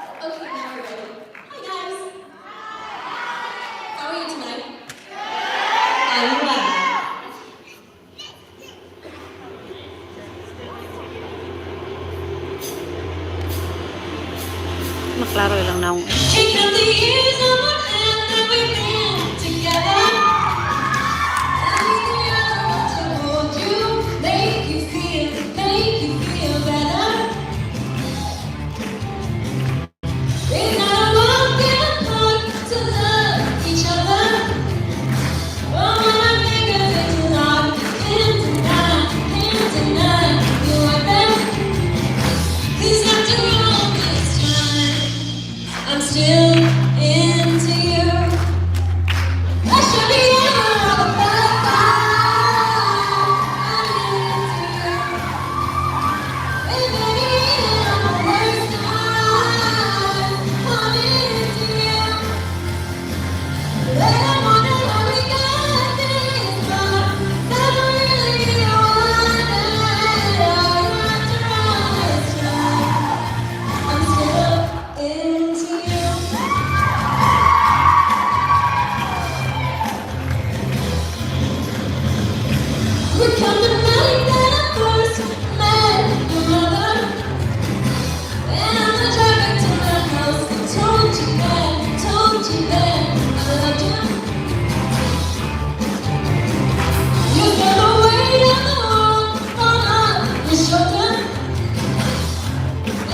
Okay, now we're ready. Hi, guys. How are you tonight? I'm glad. Maklaro ilang naong. Can't count the years on one hand that we've been together. Every day I want to hold you, make you feel better. It's not a walk in the park to love each other. But when I think of it, I can't deny, can't deny you are there. 'Cause after all this time, I'm still Recount the night that I first met your mother. And on the drive back to my house, I told you that I loved you. You felt the weight of the world on your shoulder.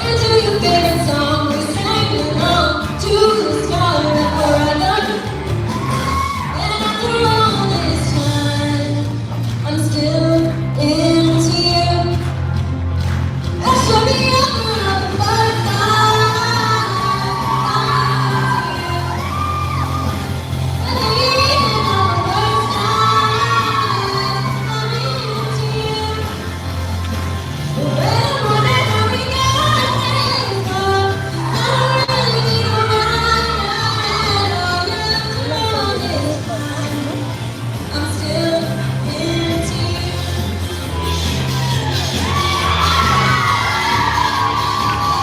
And to your favorite song, we sang along to the scarlet forever. And after all this time, I'm still into you. I should be over the butterfly. I'm into you. And even on the worst night, I'm into you. Well, whatever we got this far, I don't really need a ride at all. After all this time, I'm still into you.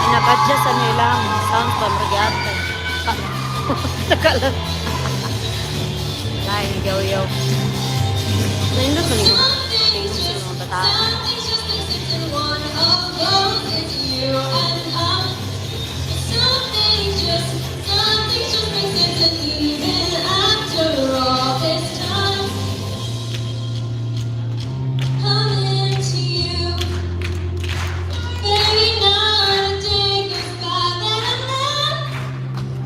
Naka-adjust sa nilang sound pa magyate. Taka lang. Lain yaw-yaw. Nindot man yung Something's sa just, mga bata. something's just exists and one of those is you and I. Something just makes sense, and even after all this time, I'm into you. Baby, not a day goes by that I'm not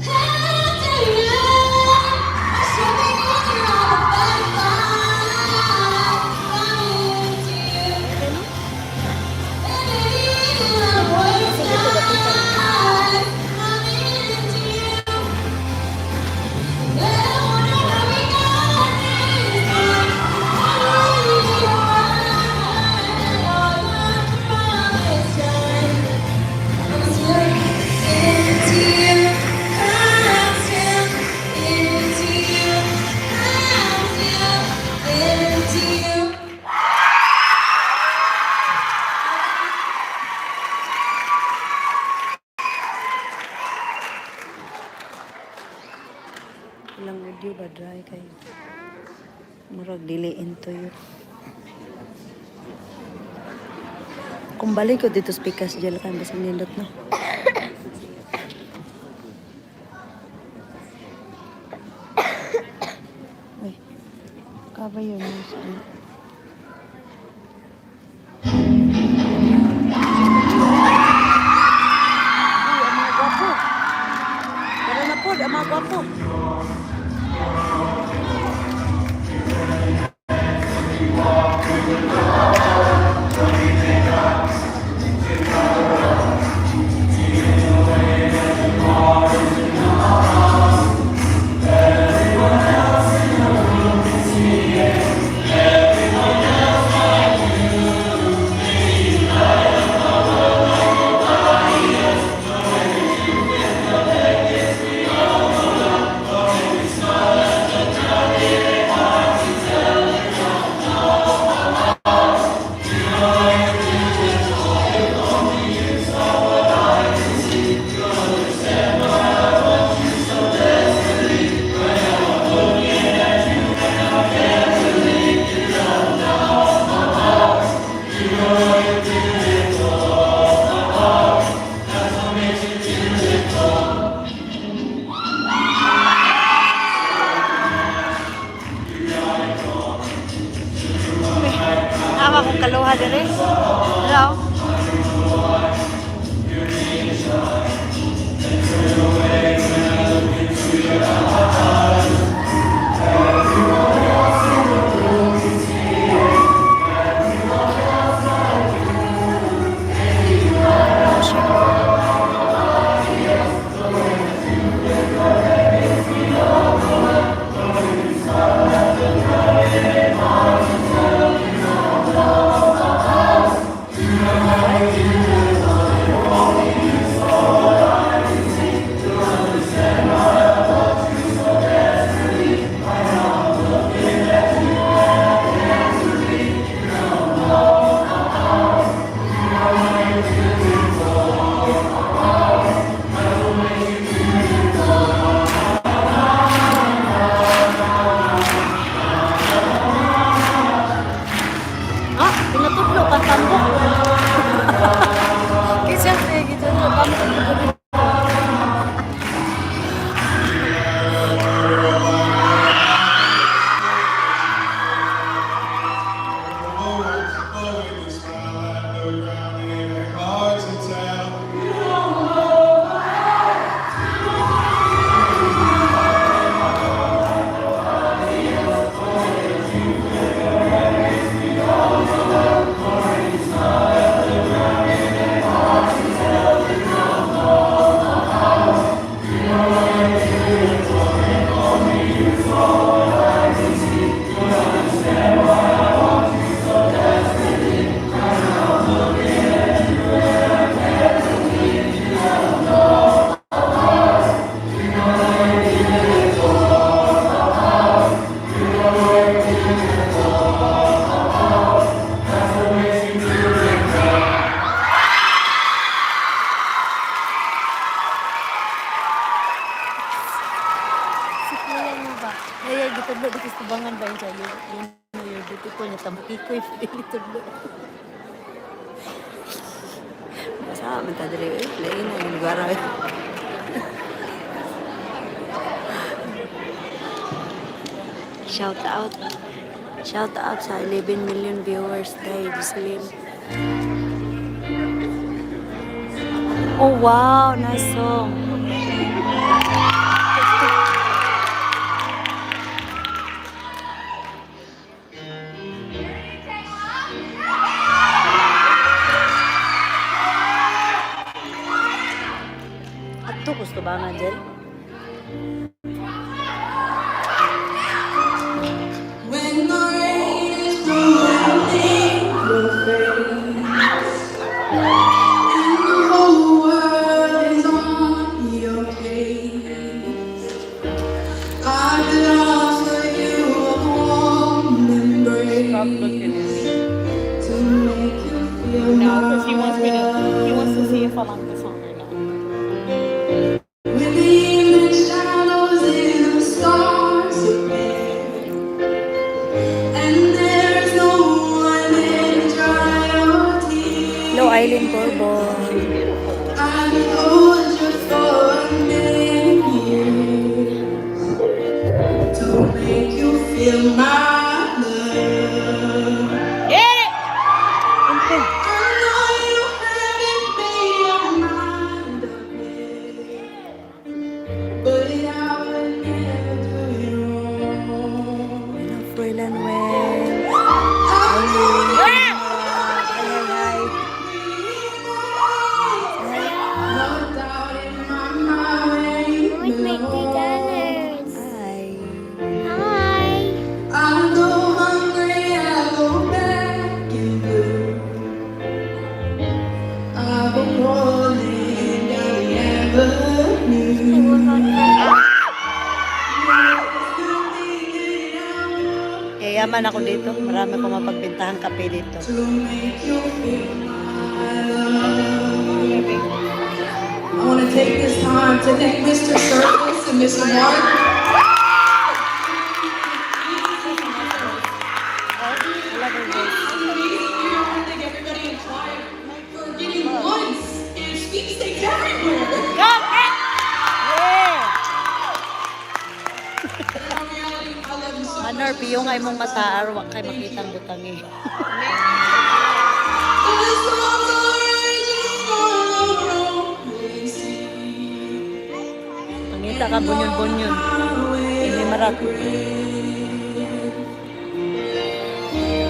after you. I should be older, I'm a butterfly. I'm into you. And baby, even on the worst nights, I'm into you. Well, whatever we got this far, I don't really need a ride at all. After all this time, I'm still into you. I'm still into you. I'm still into you. Ilang audio ba dry kayo? Murag dili into you. Kung balik ko dito speakers jail kan basta nindot no. Uy. Cover your nose. Ano? Uy, ang mga gwapo. Tara na po, ang mga gwapo. Tama kong kaluha dire. Hello. Tamukikoy pa dili tudlo. Basta man ta diri eh. Lain na yung lugar eh. Shout out. Shout out sa 11 million viewers dahil Jocelyn. Oh wow, nice song. Adto gusto ba nga, Jel? When the rain is blowing in your face and the whole world is on your case, I could offer you a warm Stop looking embrace at me. to make you feel No, because he my wants me to. He wants to see love. if I like the song or not. When the evening shadows in the stars appear, and there's no one there to dry your Hello, Eileen tears, Bourbon. I could hold you for a million years to make you feel my love. Get it! I know you haven't made your mind up yet, but I would never do you wrong. Hello, Froilan Wen. I Eileen. Hi, hi, hi. No doubt in my mind With my $3. belong. Hi. Hi. I go hungry, I go back in blue. I go crawling down the avenue. Yayaman ako dito. Marami akong mapagbintahang kape dito. To make you feel my love. I want to take this time to thank Mr. Service and Mr. Mark. Amazing year. I want to thank everybody in choir for getting once and sweepstakes everywhere. Yeah! In reality, I love you so much. Manor, piyong ay mong mata, arwa kay makitang butang eh. The storms are raging on the rolling sea. Pangita ka, bunyon-bunyon. Hindi marat.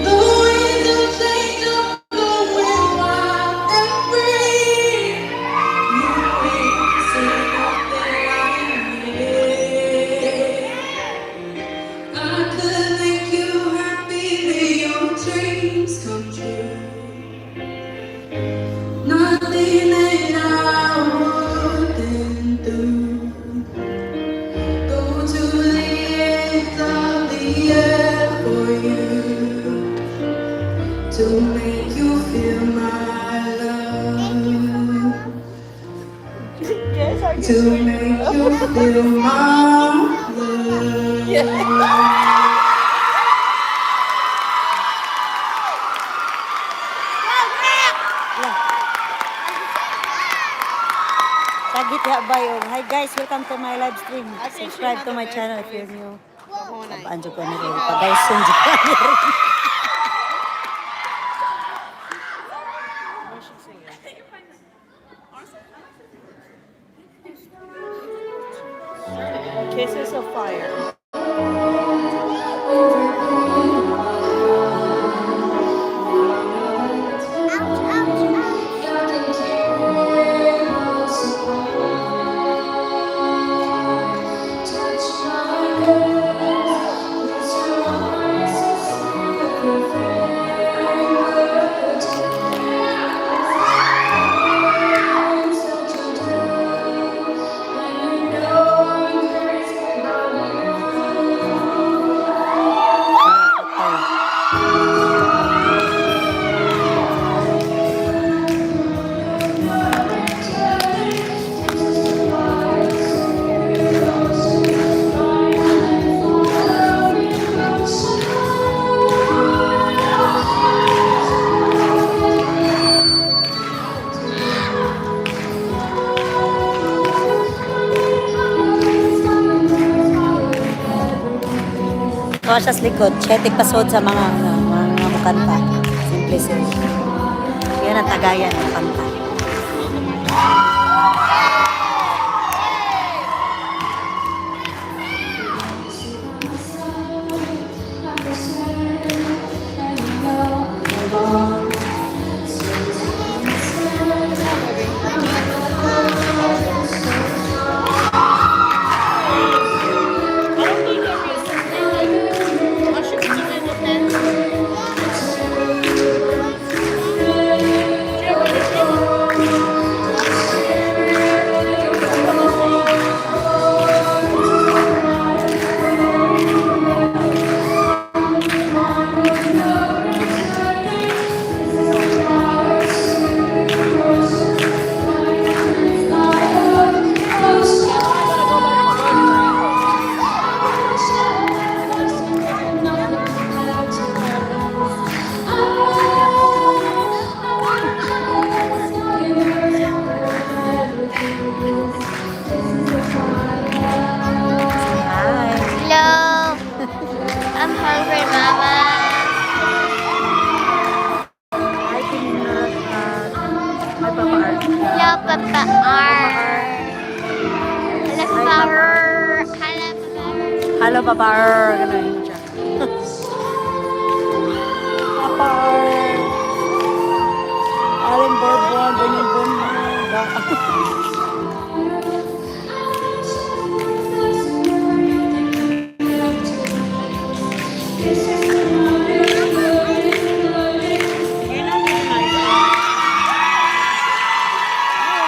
The winds of change are blowing wild and free. You ain't seen nothing like it. I could make you happy, make your dreams come true. Nothing that I wouldn't do. Go to the ends of the earth for you to make you feel my love. To make you feel my love. Tagit ya bay. Oh. Hi guys, welcome to my live stream. I think she Subscribe had to the my best channel if you're voice. new. The whole night. Abaan jud ko ni Rin. Pagayson jud ko ni Rin. What's she singing? Kisses of Fire. Ouch, ouch, ouch. Tuwa siya sa likod. Siya tigpasod sa mga, ano, mga mukanta. Simple sila. Yan ang tagayan ng kanta. Hi. Hello. I'm hungry, Mama. Hi, Pinina. Hi, Papa R. Hello, Papa R. Hello, Papa R. Hello, Papa R. Hello, Papa R. Ganun siya. Papa R. Alin Bourbon, Bunyan Bunyan.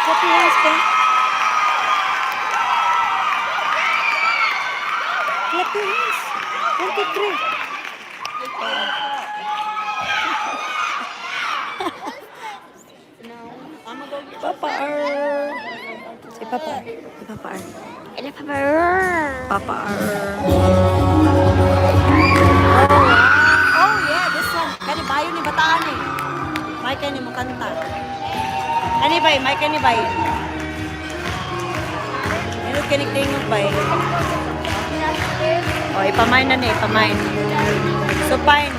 Copy hands pa. Clap your hands. One, two, three. Papa R. Si Papa R. Si Papa R. Hello, Papa R. Papa R. Oh, wow. Oh, yeah. This one. Kani bayo ni bataan eh. May kani mo kanta. Kani bay, may kani bay. Nindot kani tingog bay. Oh, ipamain na ni, ipamain. So, fine.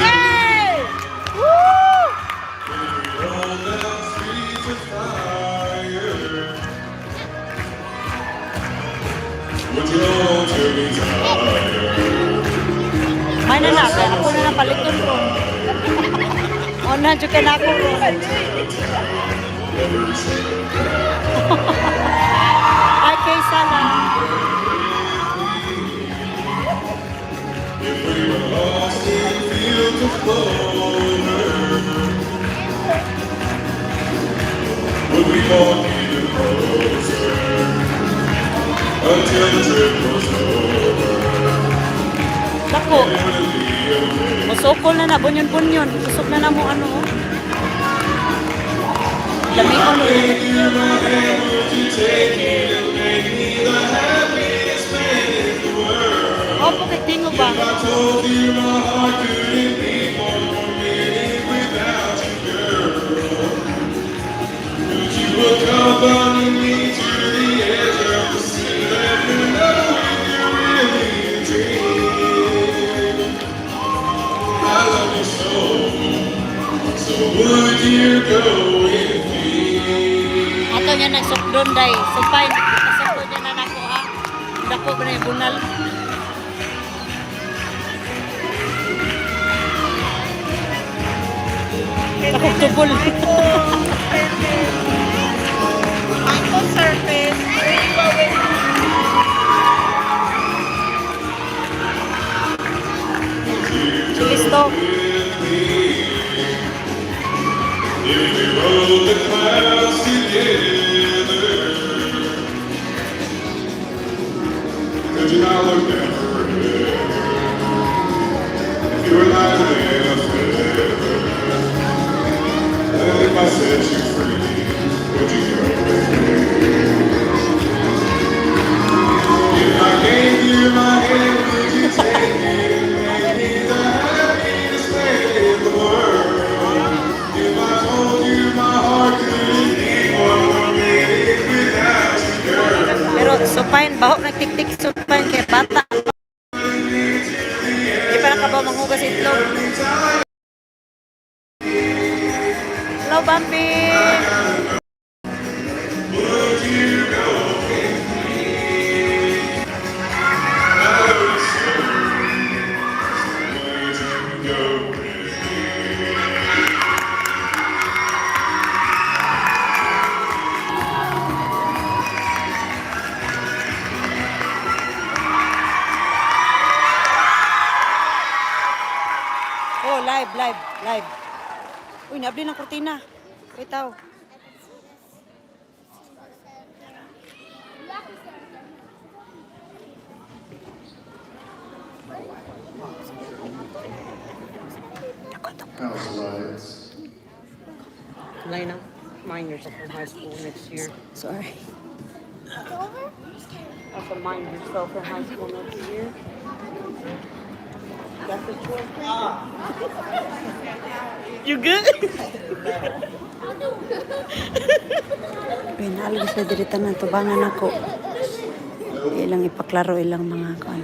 Hey! Woo! Would you hold to me tighter? May na na, kaya ako na napaliton ko. O na, dyan ka na ako ron. Ay, kay Sala. If we were lost in fields of clover, would we walk even closer until the trip was over? Dako, Would it be okay? musukol na na, bunyon-bunyon. Usok na na mo ano. Oh. Lami ko no. Give you my hand, would you take it and make me the happiest man in the world? Opo, kay tingo ba? If I told you my heart couldn't beat one more minute without you, girl, would you accompany me to the edge of the sea? Let me know if you really dream. I love you so, so would you go with me? Ato niya nagsukdon day. Supay, pasukdon niya na nako ha. Dako ba na yung bunal? Ako tubol. Michael Surface. Rainbow with Listo. With me. If we rode the clouds together, could you not look down forever? If you were lighter than a feather, and if I set you free, would you go with me? If I gave you my hand, would you take it and make me the happiest man in the world? If I told you my heart couldn't beat one Pen, baho nagtiktik supan kay bata. Di pa nakabaw manghugas itlog. Hello, Bambi! Would you go with me? Oh, live, live, live. Uy, naabli ng kurtina. Wait, tao. House lights. Lena, mind yourself in high school next year. Sorry. It's over? Have to mind yourself in high school next year. That's the choice. You good? Uy, naalog sila diri tanan tubangan ako. Ilang ipaklaro ilang mga kuan.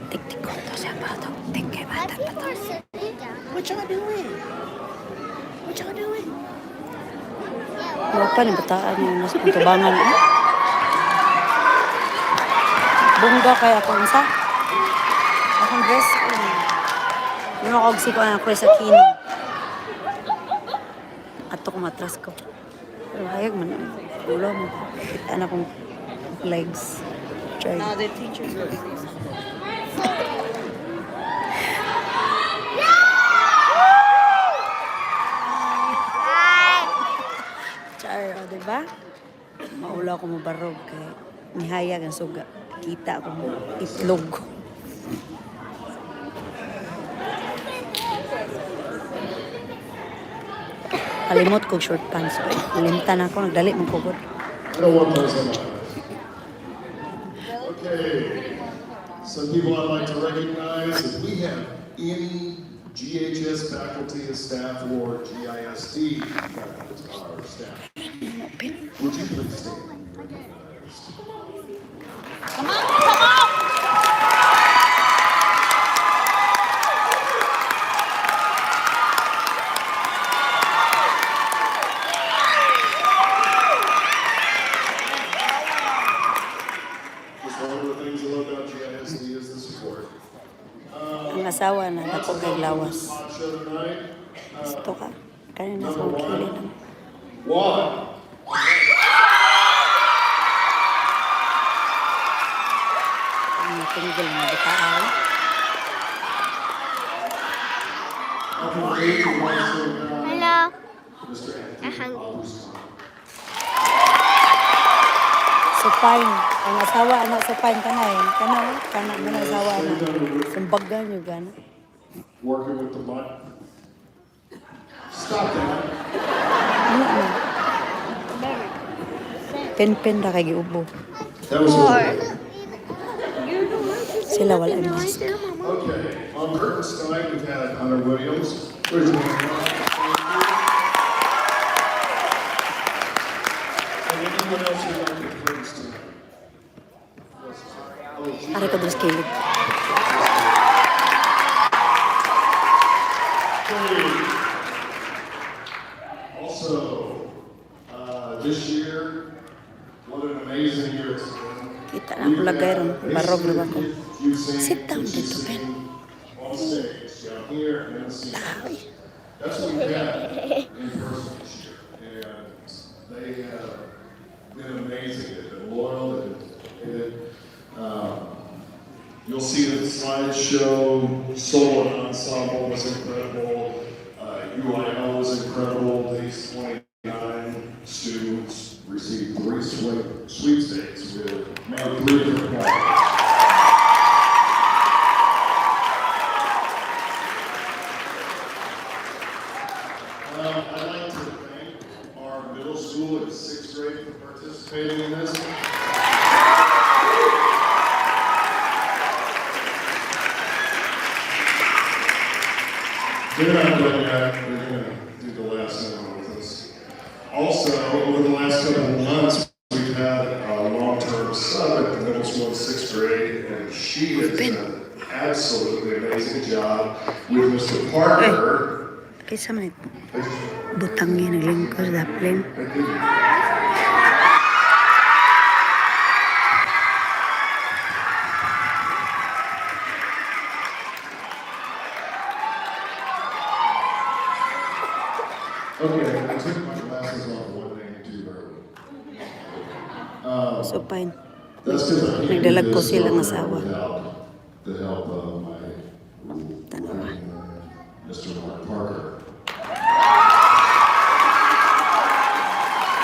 Tik-tik ko to siya pa to. Tik kay bata pa to. People are sitting down. What y'all doing? What y'all doing? Wa pa ni bataan yung mas tubangan. Eh. Bongga kay ako unsa? Akong dress. Yung ako og siko na Chris Aquino. Ato ko matras ko. Pero hayag man. Ulo mo. Kita na akong legs. Try. No, the teachers will say something. Char, o, diba? Maulaw ko mabarog kay nihayag ang suga. Kita ako itlog. Kalimot ko short pants. Oy. Limtan ako, nagdali mong kugod. I don't want those on my eyes. Okay. Some people I'd like to recognize, if we have any GHS faculty, staff, or GISD faculty or staff, would you please stand and be recognized? Come on, come on! Just one of the things I love about GISD is the support. Ang asawa na dako kay lawas. Live show tonight. Gusto ka. Kanina sa akong kili lang. One. Ang tinggil na bataan. Up in eight, we also got Hello. Mr. I'm Anthony hungry. Abustan. Supine. Ang asawa anak supine kanay. Kana kana man ang asawa na. Sumbagan yung gana. Working with the mic. Stop that. Ano na? Pen-pen ra kay giubo. That was really good. Sila wala yung mask. Okay, on curtains tonight, we've had Hunter Williams. Where's your hand? And anyone else who'd like to curtains tonight? Who else is there? Oh, she- Aray ko dun sa kilid. Okay. Also, this year, what an amazing year it's been. Kita na ako lagay ron. Barog na ba ko? You sing, Sit down you dito, Ben. sing on stage down here and in the seats. Ay. That's what we had in person this year, and they have been amazing. They've been loyal, they've been dedicated. You'll see that the slideshow, solo and ensemble was incredible. UIL was incredible. These 29 students received three sweepstakes with made three different products. I'd like to thank our middle school and sixth grade for participating in this. back. They're gonna do the last number with us. Also, over the last couple of months, we've had a long-term sub at the middle school in sixth grade, and she has done an absolutely amazing job with Mr. Parker. Kaysa man butang niya naglingkod daplin. I didn't. Okay, I took my glasses off one name too early. So fine. That's because I can't do Nagdalag po this silang program asawa. without the help of my Tanawa. Mr. Mark Parker.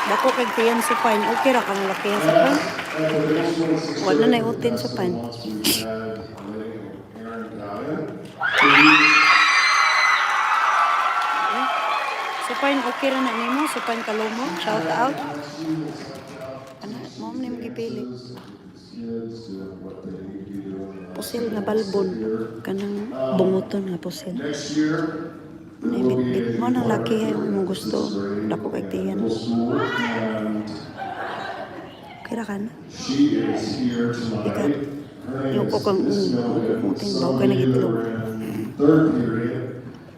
Dako kay tiyan sa pine. Okay ra kang lakihan sa pine. At the middle school in sixth Wala grade, na iutin the sa last pan. couple months, we've had Lenny and Aaron Gaia, who Sa pine okay ra na nimo, sa pine kalomo. Shout out. Ana mo man nimo gipili. kids doing what they need to be doing. Pusil nga balbon kanang bunguton nga pusil. Next year, there Nay will be bitbit a mo nang choir laki in mo gusto. sixth grade Dako kay at tiyan. middle school, and Okay ra ka na. she is here tonight. Her name Ayoko is kang- Miss ayoko Milligan. kong tin, Some bawo of ka you nagitlog. were in third period,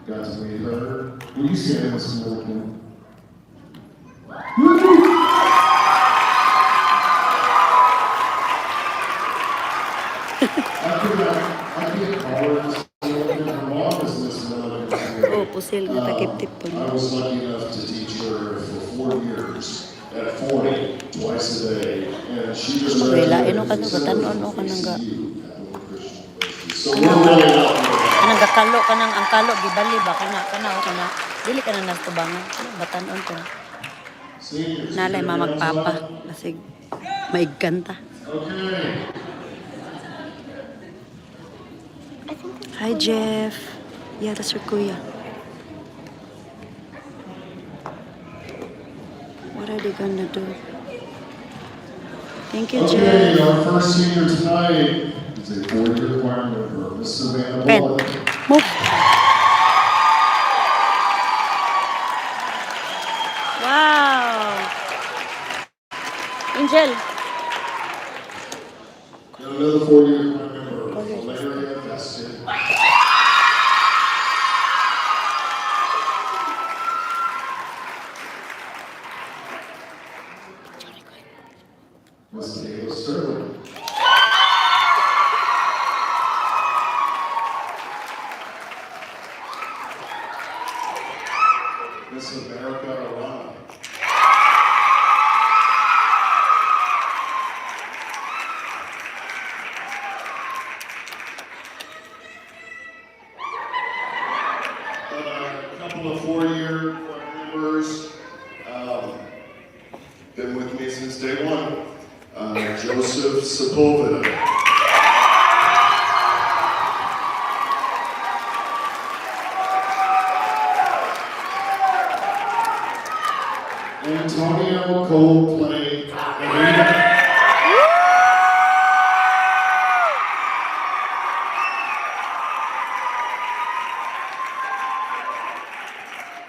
got to meet her. Will you stand, Miss Milligan? I could not, I can't call her Miss Milligan. Her mom is Miss Milligan. Oh, pusil nga takip-tip po. I was lucky enough to teach her for 4 years at 40, twice a day, and she just Wala, graduated ino ka from to, katanon, o ka nang ga- ACU, Catholic Christian University. So we're really lucky. Kanang gakalo kanang ang kalo gibali ba kana kana o kana dili kana nagtubangan batan-on ko. Seniors, Nalay your hands mamagpapa up. basig maigkanta. Okay. I think that's Hi Jeff. Yeah, that's your kuya. What are they gonna do? Thank you, Okay, Jeff. our first senior tonight is a four-year choir member, Miss Savannah Ben, Bullock. move. Wow. Angel. And another four-year choir member, Valeria Vasquez. Miss Kayla Sterling. Miss America Arana. A couple of four-year choir members, been with me since day one. Joseph Sepulveda. Antonio Coldplay Arena.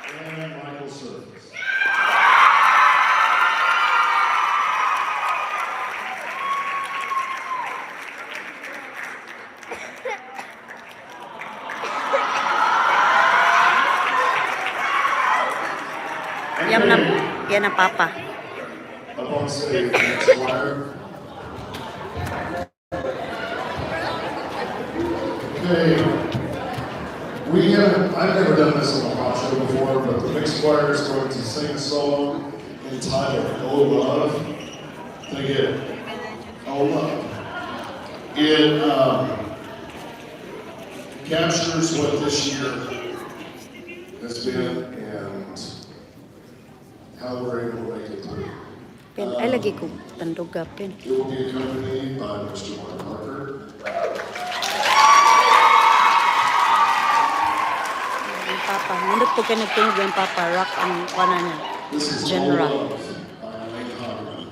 And Michael Service. Yan na, yan na papa. Up on stage, next choir. Okay. We haven't, I've never done this on the pop show before, but the mixed choir is going to sing a song entitled Oh Love. Can I get it? Oh Love. It captures what this year has been and how we're able to make it through. Pen, ay lagi ko tanduga pen. It will be accompanied by Mr. Mark Parker. Ang papa. Nindot po kayo nagtungog ang papa. Rock ang kuana niya. This is Genre. All Love by Elaine Hoagland.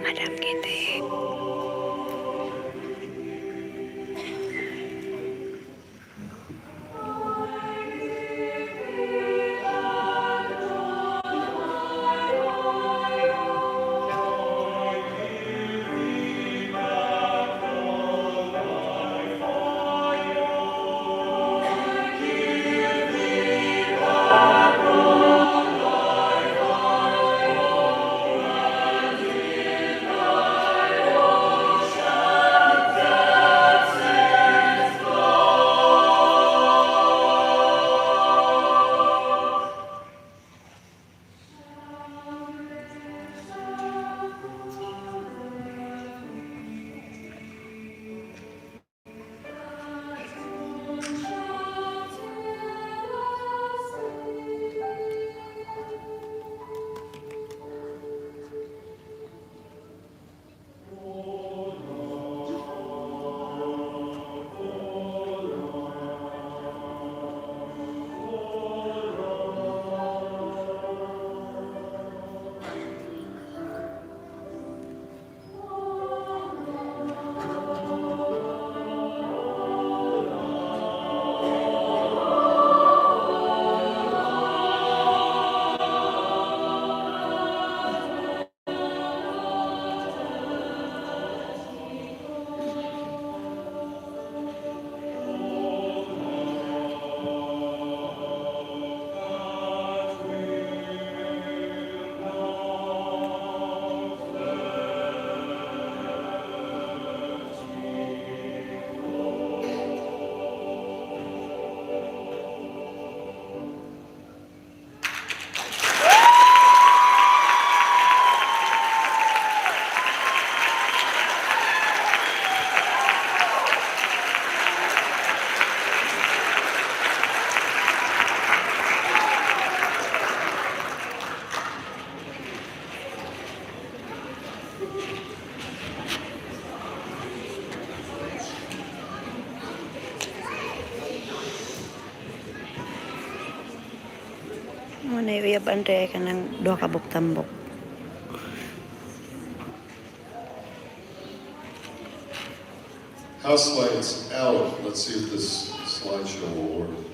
Madam Kitty. Mo na uyab Andre kanang duha ka tambok. House lights out. Let's see if this slideshow will work.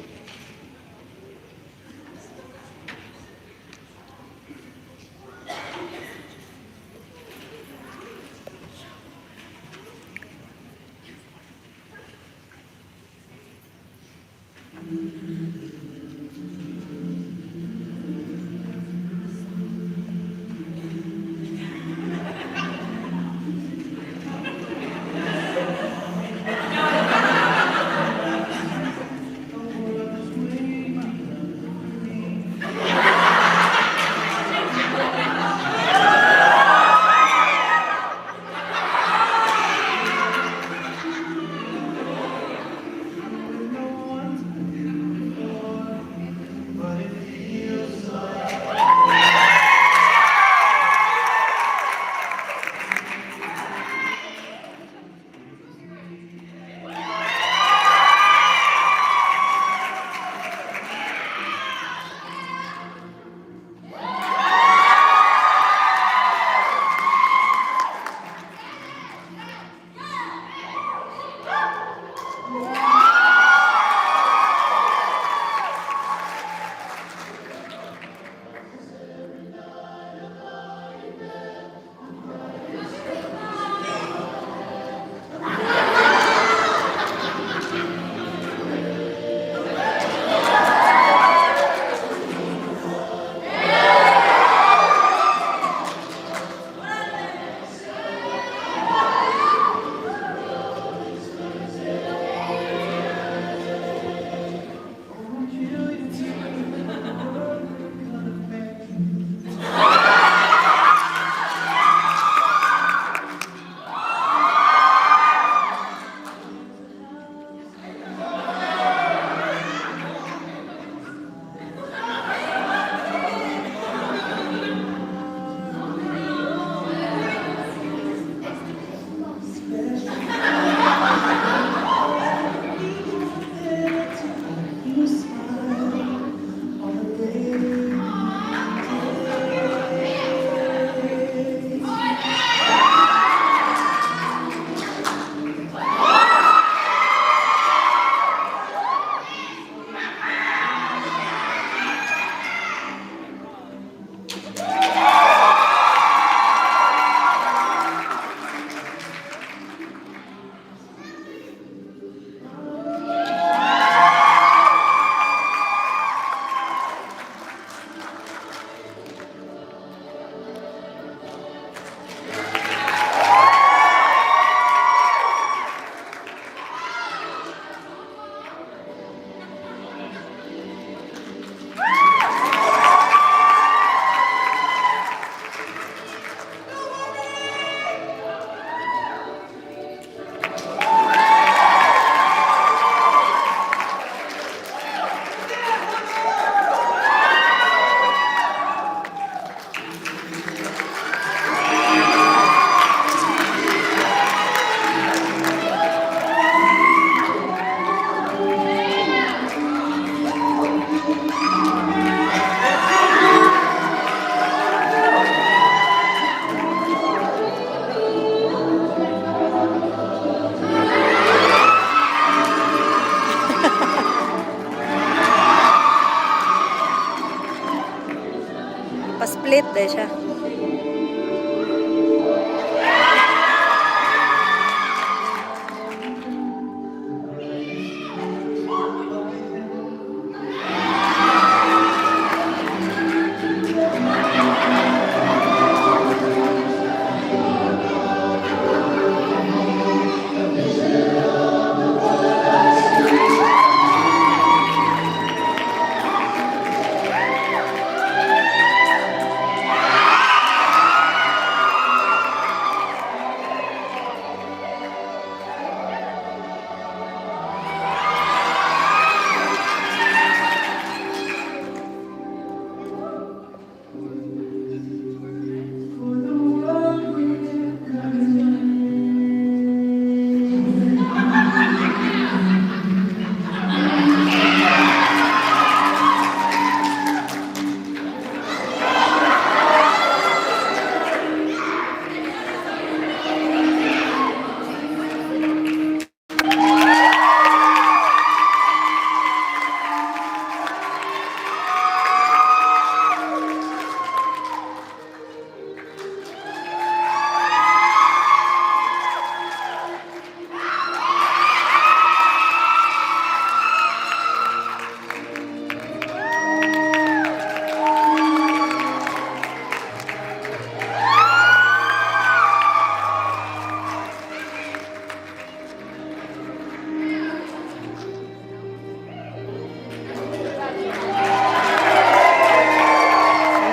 Pa-split dahil siya.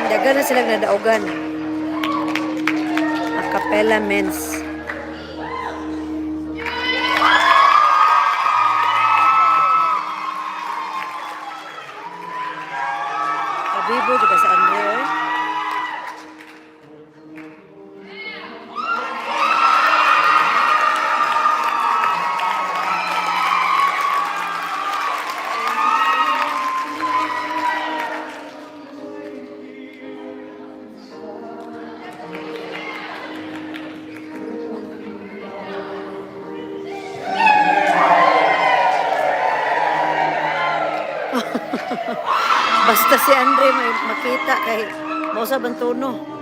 Dagan na silang nadaugan. Acapella Men's. Kabibo juga sa Andre oy. Basta si Andre may makita kay mausa bang tono.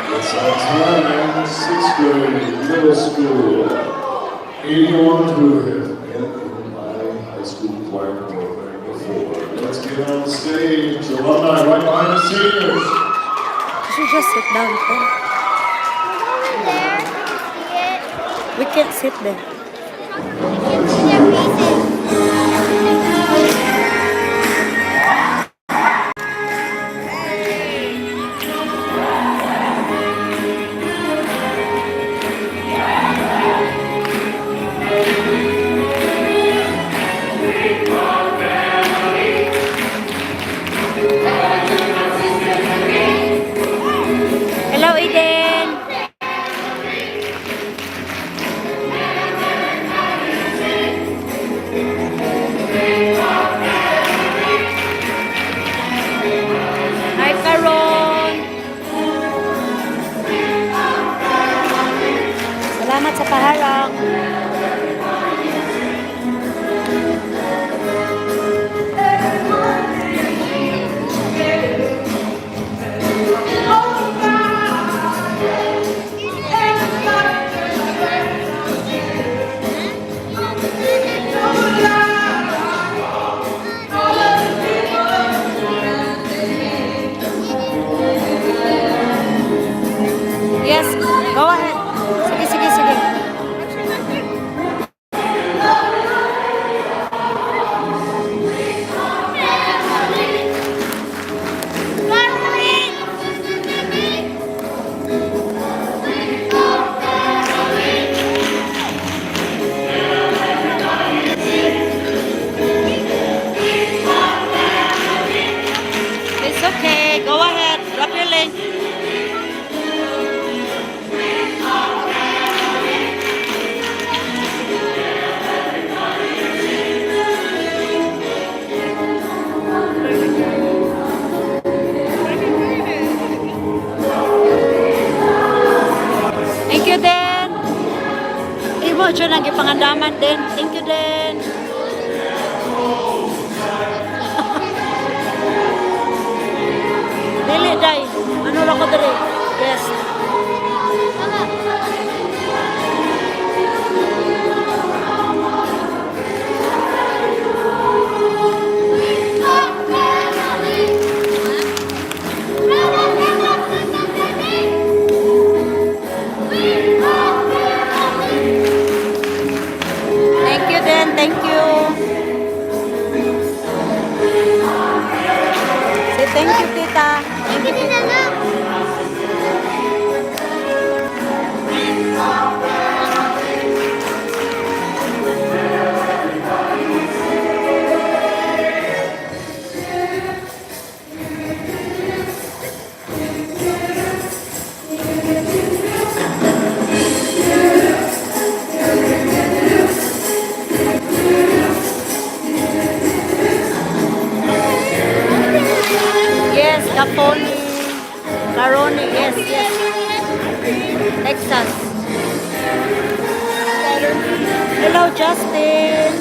It's that time, sixth grade, middle school, 81 through in my high school choir program before. Let's get on stage, alumni right behind the seniors. You should just sit down, Ken. Over there, see it. We can't sit there. I can see their faces. Hello, Eden! Hi, Karon! Salamat sa paharang. Yes, go ahead. Sige, sige, sige. It's okay. Go ahead. Drop your link. Thank you, Den. Imo, siya nang gipangandaman, Den. Thank you, Den. Dili, day. Ano lang ko diri? Yes. Thank you, Den. Thank you. Say thank you, tita. Thank you, Tita. Look. Yes, Caponi. Caroni. Yes. Texas. Hello, Justin.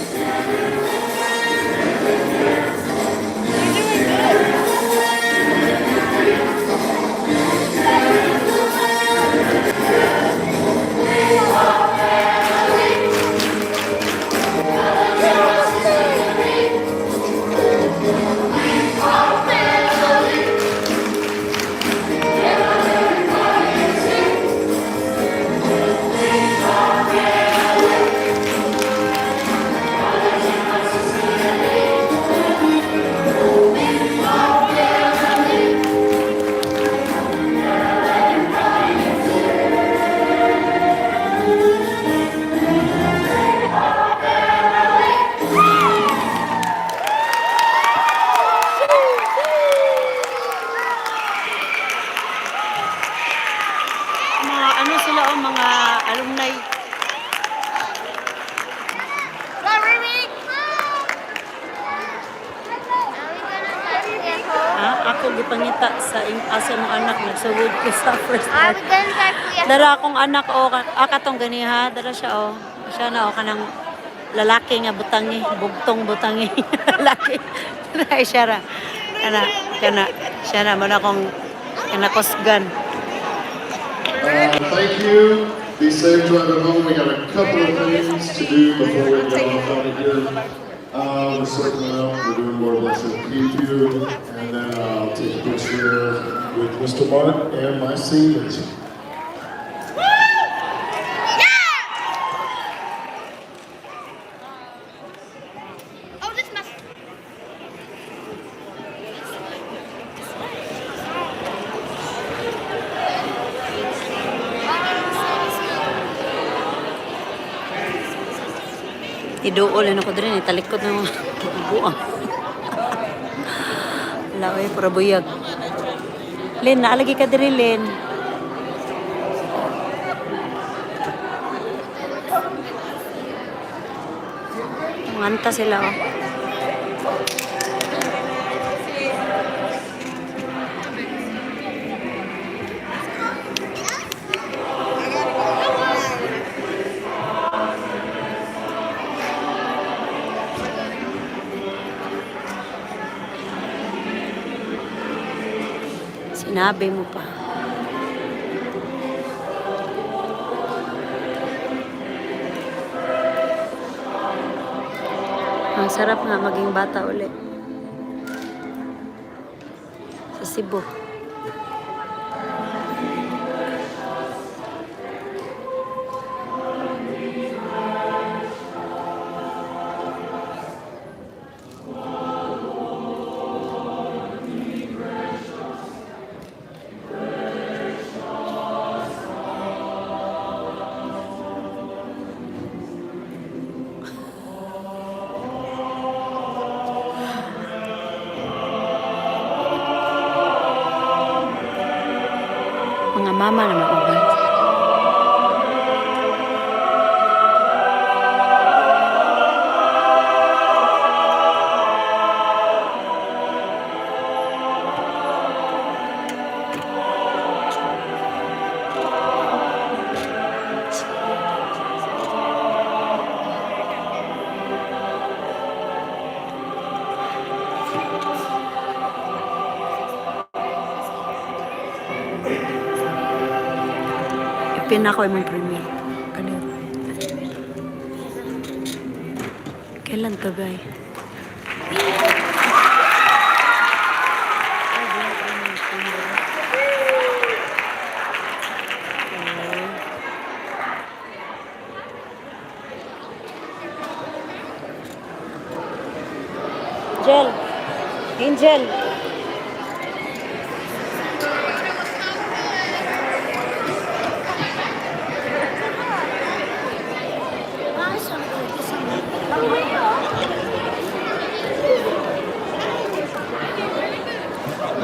Mga ano sila oh, mga alumni. Are we gonna start Kuya Ho? Ah, ako gipangita sa asa mong anak, nagsugod ko sa first Are part. we gonna start Kuya Ho? Dara akong anak o oh, katong ganiha, dara siya oh. Siya na oh kanang lalaki nga butangi, bugtong butangi lalaki. Dara siya ra. Kana kana siya na mo na akong kanakusgan. Thank you. Be safe driving home. We got a couple of things to do before we get off out of here. We're circling up. We're doing Lord bless you and keep you. And then I'll take a picture with Mr. Mark and my seniors. Oh, this must. Iduol na ako diri ni talikod ng mga buang. Laway pura buyag. Lin, naalagi ka diri, Lin. Manganta sila, oh. Sinabi mo pa. Ang sarap nga maging bata uli. Sa Cebu. Mga mama na mauban. Ipin ako imong premiere. Ano? Kailan to, guy? Angel. Angel.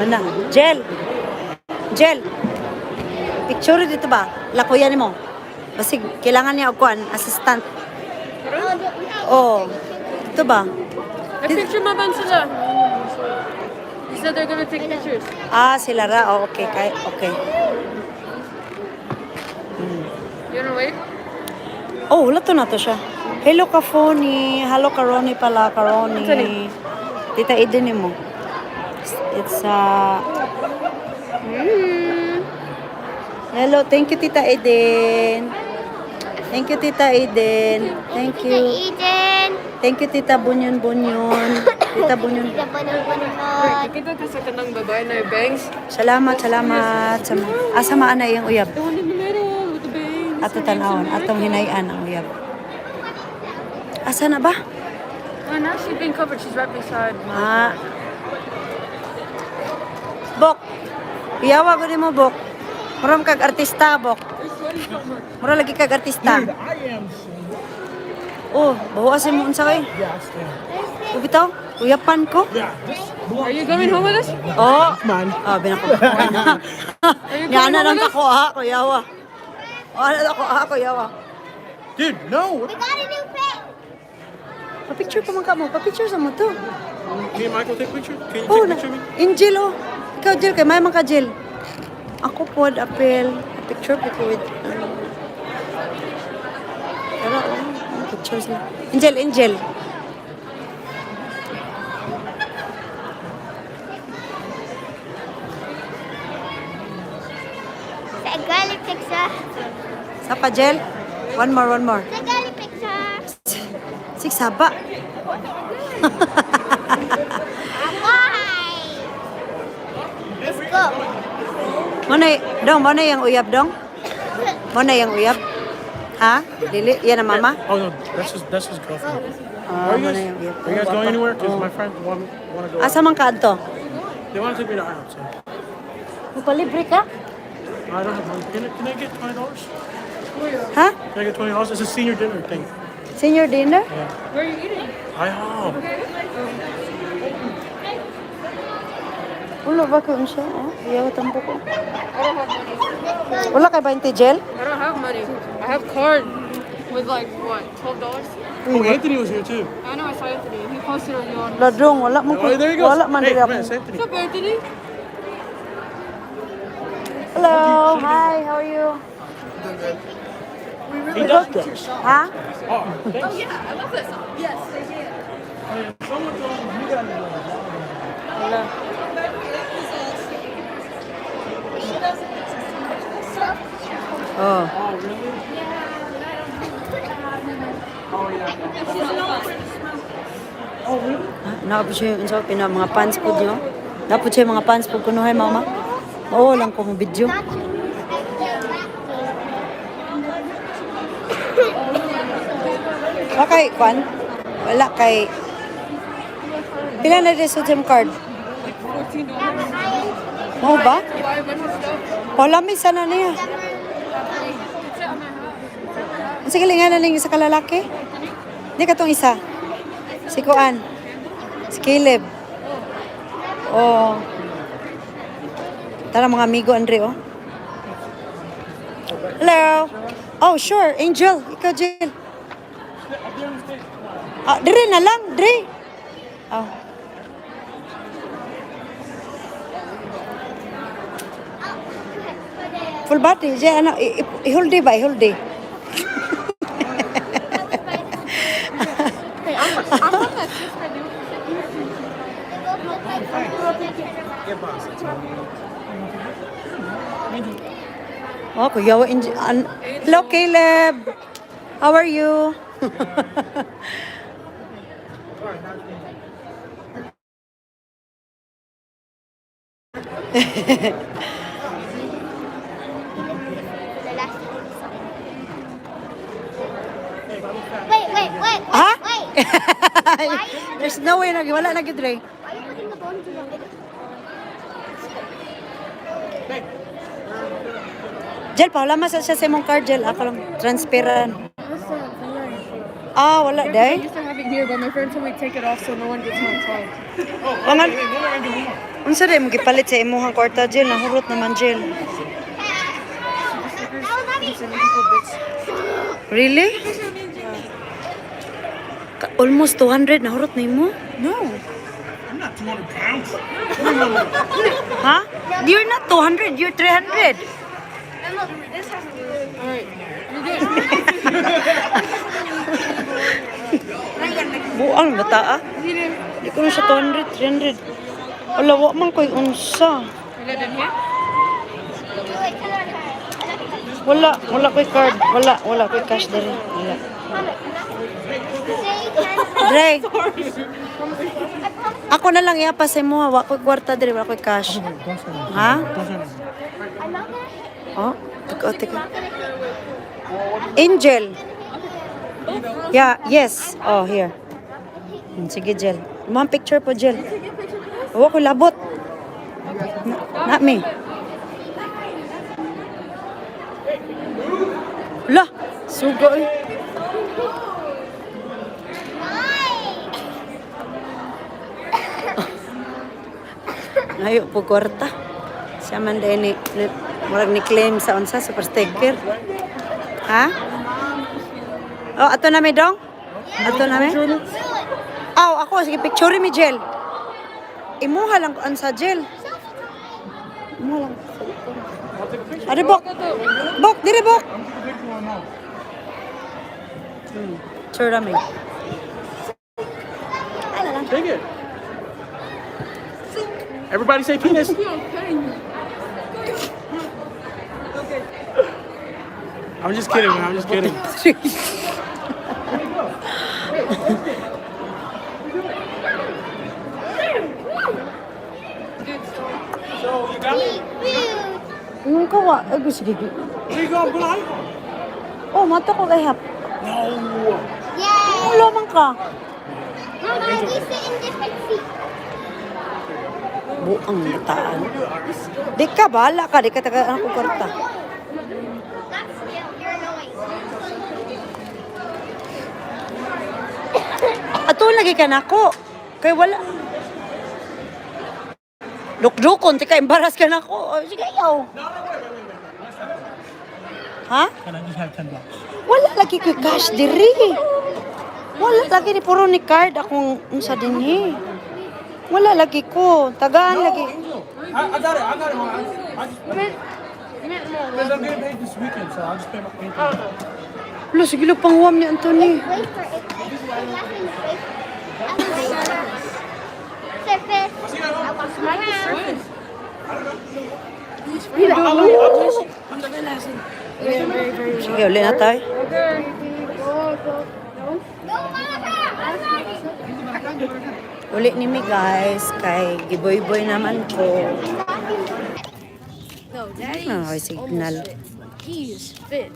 Mana? Jel. Jel. Picture dito ba? Lakuyan mo. Basig kailangan niya og kuan, assistant. Oh. Dito ba? I picture maban sila. He said they're gonna take pictures. Ah, sila ra. Oh, okay. Kay, okay. You wanna wait? Oh, wala to na to siya. Hello ka Phony. Hello ka Ronnie pala, ka Ronnie. Ano ni? Tita Eden mo. It's Hello, thank you, Tita Eden. Thank you, Tita Eden. Thank you. Eden. Thank you, Tita Bunyon Bunyon. Tita Bunyon. Tita Bunyon Bunyon. Nakita ka sa kanang babae na yung bangs. Salamat, salamat. Sama. Asa maan na iyang uyab? The one in the middle with the bangs. Ato tanawon, atong hinayan ang uyab. Asa na ba? Oh, now she's being covered. She's right beside. Ah. Bok. Iyawa ko mo, Bok. Mura kag artista, Bok. Mura lagi kag artista. Oh, bawa mo unsa kay? Ubitaw, uyapan ko. Are you coming home with us? Oh. Man. Ah, binako. Nga na lang ako ha, kuyawa. Oh, ano ako ha, kuyawa. Dude, no. We got a new pet. Pa-picture pa man ka mo, pa-picture sa mo to. Me and Michael take a picture? Can you Oh, take a na, picture of me? Angel oh. Ikaw Jill, kay may man ka Jill. Ako pod apel, picture po ko with ano. Tara oh, picture sila. Angel, Angel. Say Girly picture. Sa pa, Jel? One more, one more. The girly picture. Six haba. Why? Let's go. Mo na, dong, mo na yung uyab, dong? Mo na yung uyab? Ha? Dili? Yan ang mama? Oh no, that's his girlfriend. Ah, Are you mo guys, na yung uyab. are you guys going anywhere? Because my friends want to go. Asa man ka adto? They want to take me to IHOP, so Magpalibre ka? I don't have money. Can I get $20? Ha? Can I get $20? It's a senior dinner thing. Senior dinner? Where are you eating? IHOP. Wala ba ko siya? Oh, iyaw tampo ko. I don't have money. Wala kay 20 gel? I don't have money. I have card with like what, $12? Oh, Anthony was here too. I know I saw Anthony. He posted on you on. Ladrong, wala man ko. Oh, there he goes. Wala man Hey, diri man, ako. it's Anthony. What's up, Anthony? Hello, hi, how are you? He does drugs. Ha? Oh, thanks. Yeah, I love that song. Yes. Someone told me you guys are Oh. Oh, really? Oh, yeah. Oh, really? Naa po siya yung unsa pina mga fans po niyo. Naa po siya yung mga fans po kuno hay mama. Oo lang ko mo video. Wala kay kwan? Wala kay. Pila na rin sa SIM card? Like $14. Mo ba? Buy a bunch of stuff. Wala may sana niya. It's at my house. Ang sige lingan na ning isa ka lalaki. Hindi ka tong isa. Si Kuan. Si Caleb. Oh. Tara mga amigo Andre oh. Hello. Oh, sure. Angel, ikaw Jill. Ah, dire na lang, dire. Oh. Full body, Jill, ano, i-hold ba, i-hold. Hey, I'm on that sister dude. Oh, kuya, wa Hello, Caleb. How are you? The last one. Wait, wait, wait, wait, Ha? wait. There's no way na wala na gid Ray. Why are you putting the bones in the middle? Jel, paula man sa siya sa imong card, Jel. Ako lang transferan. Ah, wala I day. used to have it here, but my friend told me to take it off so no one gets my card. Oh, Wangan. hey, one more, Andrew, one more. Unsa day mo gipalit sa imong kwarta, Jel? Nahurot naman, Jel. Really? Almost 200 nahurot na imo? No. I'm not 200 pounds. Ha? You're not 200, you're 300. All right, you're good. Buang bata ah. Di ko na siya 200, 300. Wala, wa man ko'y unsa. Wala din here? Wala, wala ko'y card. Wala, wala ko'y cash diri. Wala. Dre. Ako na lang iapa sa imo, wa ko'y kwarta diri, wala ko'y cash. Ha? I'm not gonna hit you. Oh, teka, oh, teka. I'm not gonna hit you. Angel. Yeah, yes. Oh, here. Sige, Jel. Mga picture po, Jel. Wa ko labot. Not me. La, sugo eh. Why? Ngayo po kwarta. Siya man din ni murag ni claim sa unsa super sticker. Ha? Oh, ato na mi dong? Ato na mi? Aw, ako sige picture mi Jel. Imuha lang ko sa Jel. Imuha lang. Ari bok. Bok, dire bok. Picture mi. Take it. Everybody say penis. Okay. I'm just kidding, man. I'm just kidding. So you got me? Rude. Yung kawa, ay gusto gigi. Where you going, Blind? Oh, mata ko kay hap. No. Yay! Ulo man ka. Mama, we sit in different seats. Buang bataan. Di ka, bahala ka. Di ka taga ako kwarta. That's still, you're annoying. Ato lagi ka nako. Kay wala. Dukdukon, ti ka embarrass ka nako. Oh, sige, ayaw. Ha? Can I just have $10? Wala lagi ko cash diri. Wala lagi ni puro ni card akong unsa dinhi. Wala lagi ko. Tagaan lagi. Angel, I got it. I got it. Hold on. I just because I'm getting paid this weekend, so I'll just pay my income. Lo, sige lang panghuam ni Anthony. Wait for it. Last name is wait. Surface. I wash my hands. Sige, uli na tayo. Okay. Go, go. Go, Monica! I'm ready. Uli ni mi guys, kay giboy-boy naman ko. No, Daddy. Ano, signal. He's fit.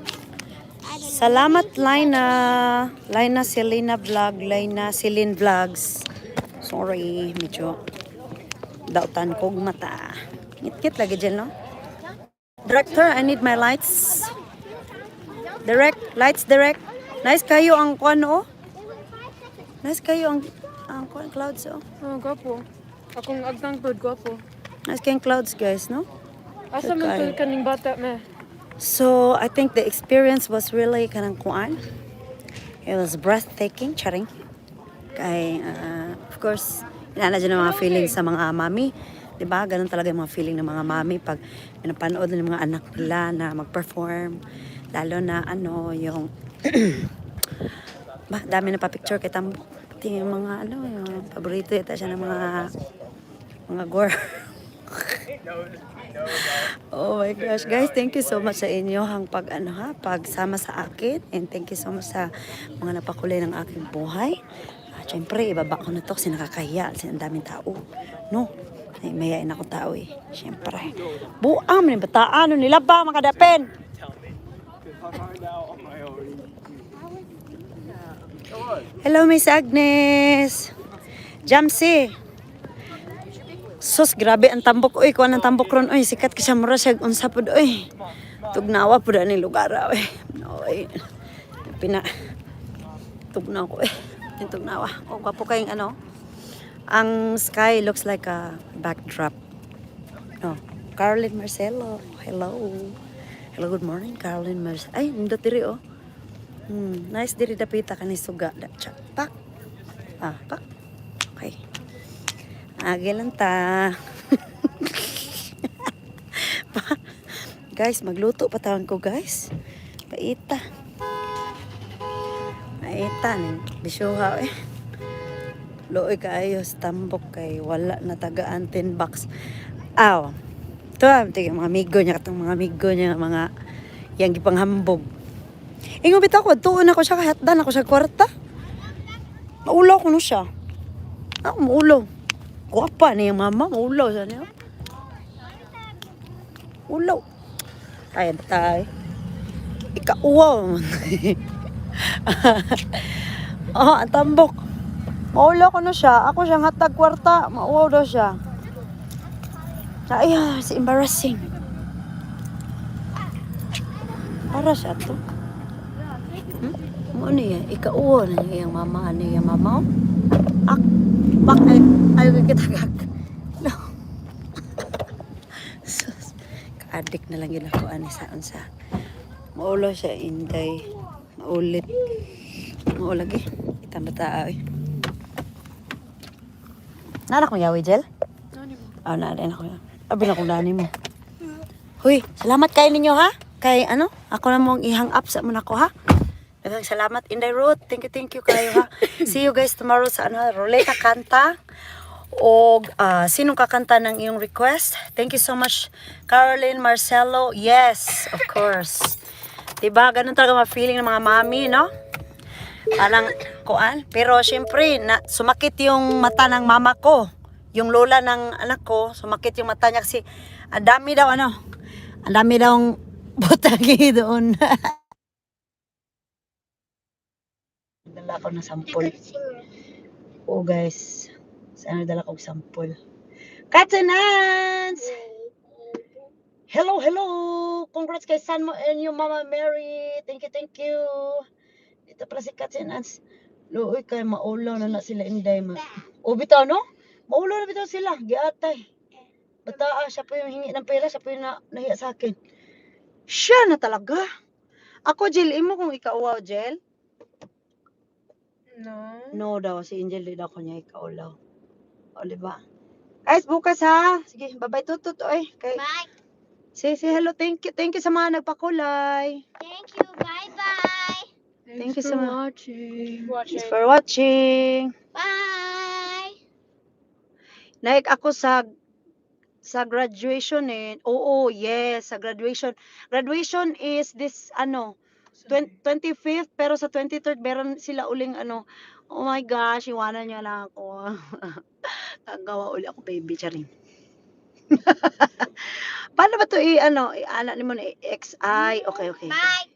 Salamat, Lina. Lina Selena Vlog. Lina Celine Vlogs. Sorry, medyo dautan kog mata. Ngit-ngit lagi dyan, no? Director, I need my lights. Direct, lights direct. Nice kayo ang kuan, oh. Nice kayo ang kuan clouds, oh. Oh, gwapo. Akong agtang pod, gwapo. Nice kayong clouds, guys, no? Asa man Okay. to kaning bata me? So, I think the experience was really kanang kuan. It was breathtaking, charing. Kay, of course, inaana dyan ang mga feelings sa mga mami. 'Di ba? Ganun talaga yung mga feeling ng mga mami pag pinapanood ng mga anak nila na mag-perform. Lalo na ano, yung ba, dami na pa-picture kay Tambo. Pati yung mga ano, yung mga paborito yata siya ng mga gore. Oh my gosh, guys, thank you so much sa inyo hang pag ano ha, pagsama sa akin and thank you so much sa mga napakulay ng aking buhay. Ah, syempre, ibaba ko na to kasi nakakahiya kasi ang daming tao. No, ay, mayain ako tao eh. Syempre. Buam ni bataan no nila ba makadapin? Hello, Miss Agnes. Jamsi. Sus, grabe ang tambok oy, kuan ang tambok ron oy, sikat ka siya mura siya unsa pud oy. Tugnawa pud ani lugar oy. Oy. Pina tugnaw ko eh. Yung tugnawa. Oh, gwapo kayong ano. Ang sky looks like a backdrop. Oh, Caroline Marcelo. Hello. Hello, good morning, Caroline Marcelo. Ay, nindot diri oh. Nice diri dapita kani suga. Da, tsa, pak. Ah, pak. Okay. Agi lang ta. Guys, magluto pa tawon ko, guys. Paita. Paita ning bisyuha eh. Luoy kaayo sa tambok kay wala na tagaan 10 bucks. Aw. To ah, tige mga amigo niya katong mga amigo niya mga yang gipanghambog. Ingon bitaw ko, tuon ako siya kahatdan ako siya kwarta. Maulaw ko no siya. Ako maulaw. Gwapa niya mama, maulaw sa niya. Ulaw. Ay, tay. Ikauwaw man. Oh, ang tambok. Maulaw ko na siya. Ako siyang hatag kwarta. Mauwaw daw siya. Ay, ah, it's embarrassing. Para siya to. Mo niya, ikauwaw na niya iyang mama, ano iyang mama. Oh. Ak, bak, ay, ayaw kitagak. No. Sus, ka-addict na lang yun ako, ani sa unsa. Maulo siya, inday. Maulit. Maulag eh. Itang bata, ay. Nana kong yawi, Jel? Ah, oh, na ako. Abi na kong nani mo. Huy, salamat kayo ninyo ha. Kay ano, ako na mong i-hang up sa muna ko ha. Daghang salamat Inday Ruth. Thank you kayo ha. See you guys tomorrow sa ano, Roleta Kanta. O sinong kakanta ng iyong request? Thank you so much, Caroline Marcelo. Yes, of course. Diba? Ganun talaga ma-feeling ng mga mami, no? Parang, kuan. Pero syempre, na, sumakit yung mata ng mama ko. Yung lola ng anak ko, sumakit yung mata niya kasi ang dami daw, ano, ang dami daw butagi doon. Dala ko ng sampol. Oh guys, sana dala ko sampol. Katanans! Hello, hello! Congrats kay son mo and yung Mama Mary. Thank you, thank you. Dito pala si Katanans. Luoy kay maulaw na na sila, inday ma. O bitaw no? Maulaw na bitaw sila, giatay. Bata ah, siya po yung hingi ng pera, siya po yung nahiya sa akin. Siya na talaga. Ako, Jill, imo kung ikaw, Jill. No. No daw, si Angel, di daw ko niya ikaulaw. O, di ba? Guys, bukas ha. Sige, bye-bye, tutut, oy. Kay, Bye. say hello, thank you. Thank you sa mga nagpakulay. Thank you. Bye bye. Thank you For so much. watching. Thanks for watching. Bye. Naik ako sa graduation eh. Oo, yes, sa graduation. Graduation is this ano, 25th, pero sa 23rd meron sila uling ano. Oh my gosh, iwanan niyo na ako. Gagawa uli ako, baby, charing. Paano ba to i ano, i-ana nimo na i-XI? Okay. Bye.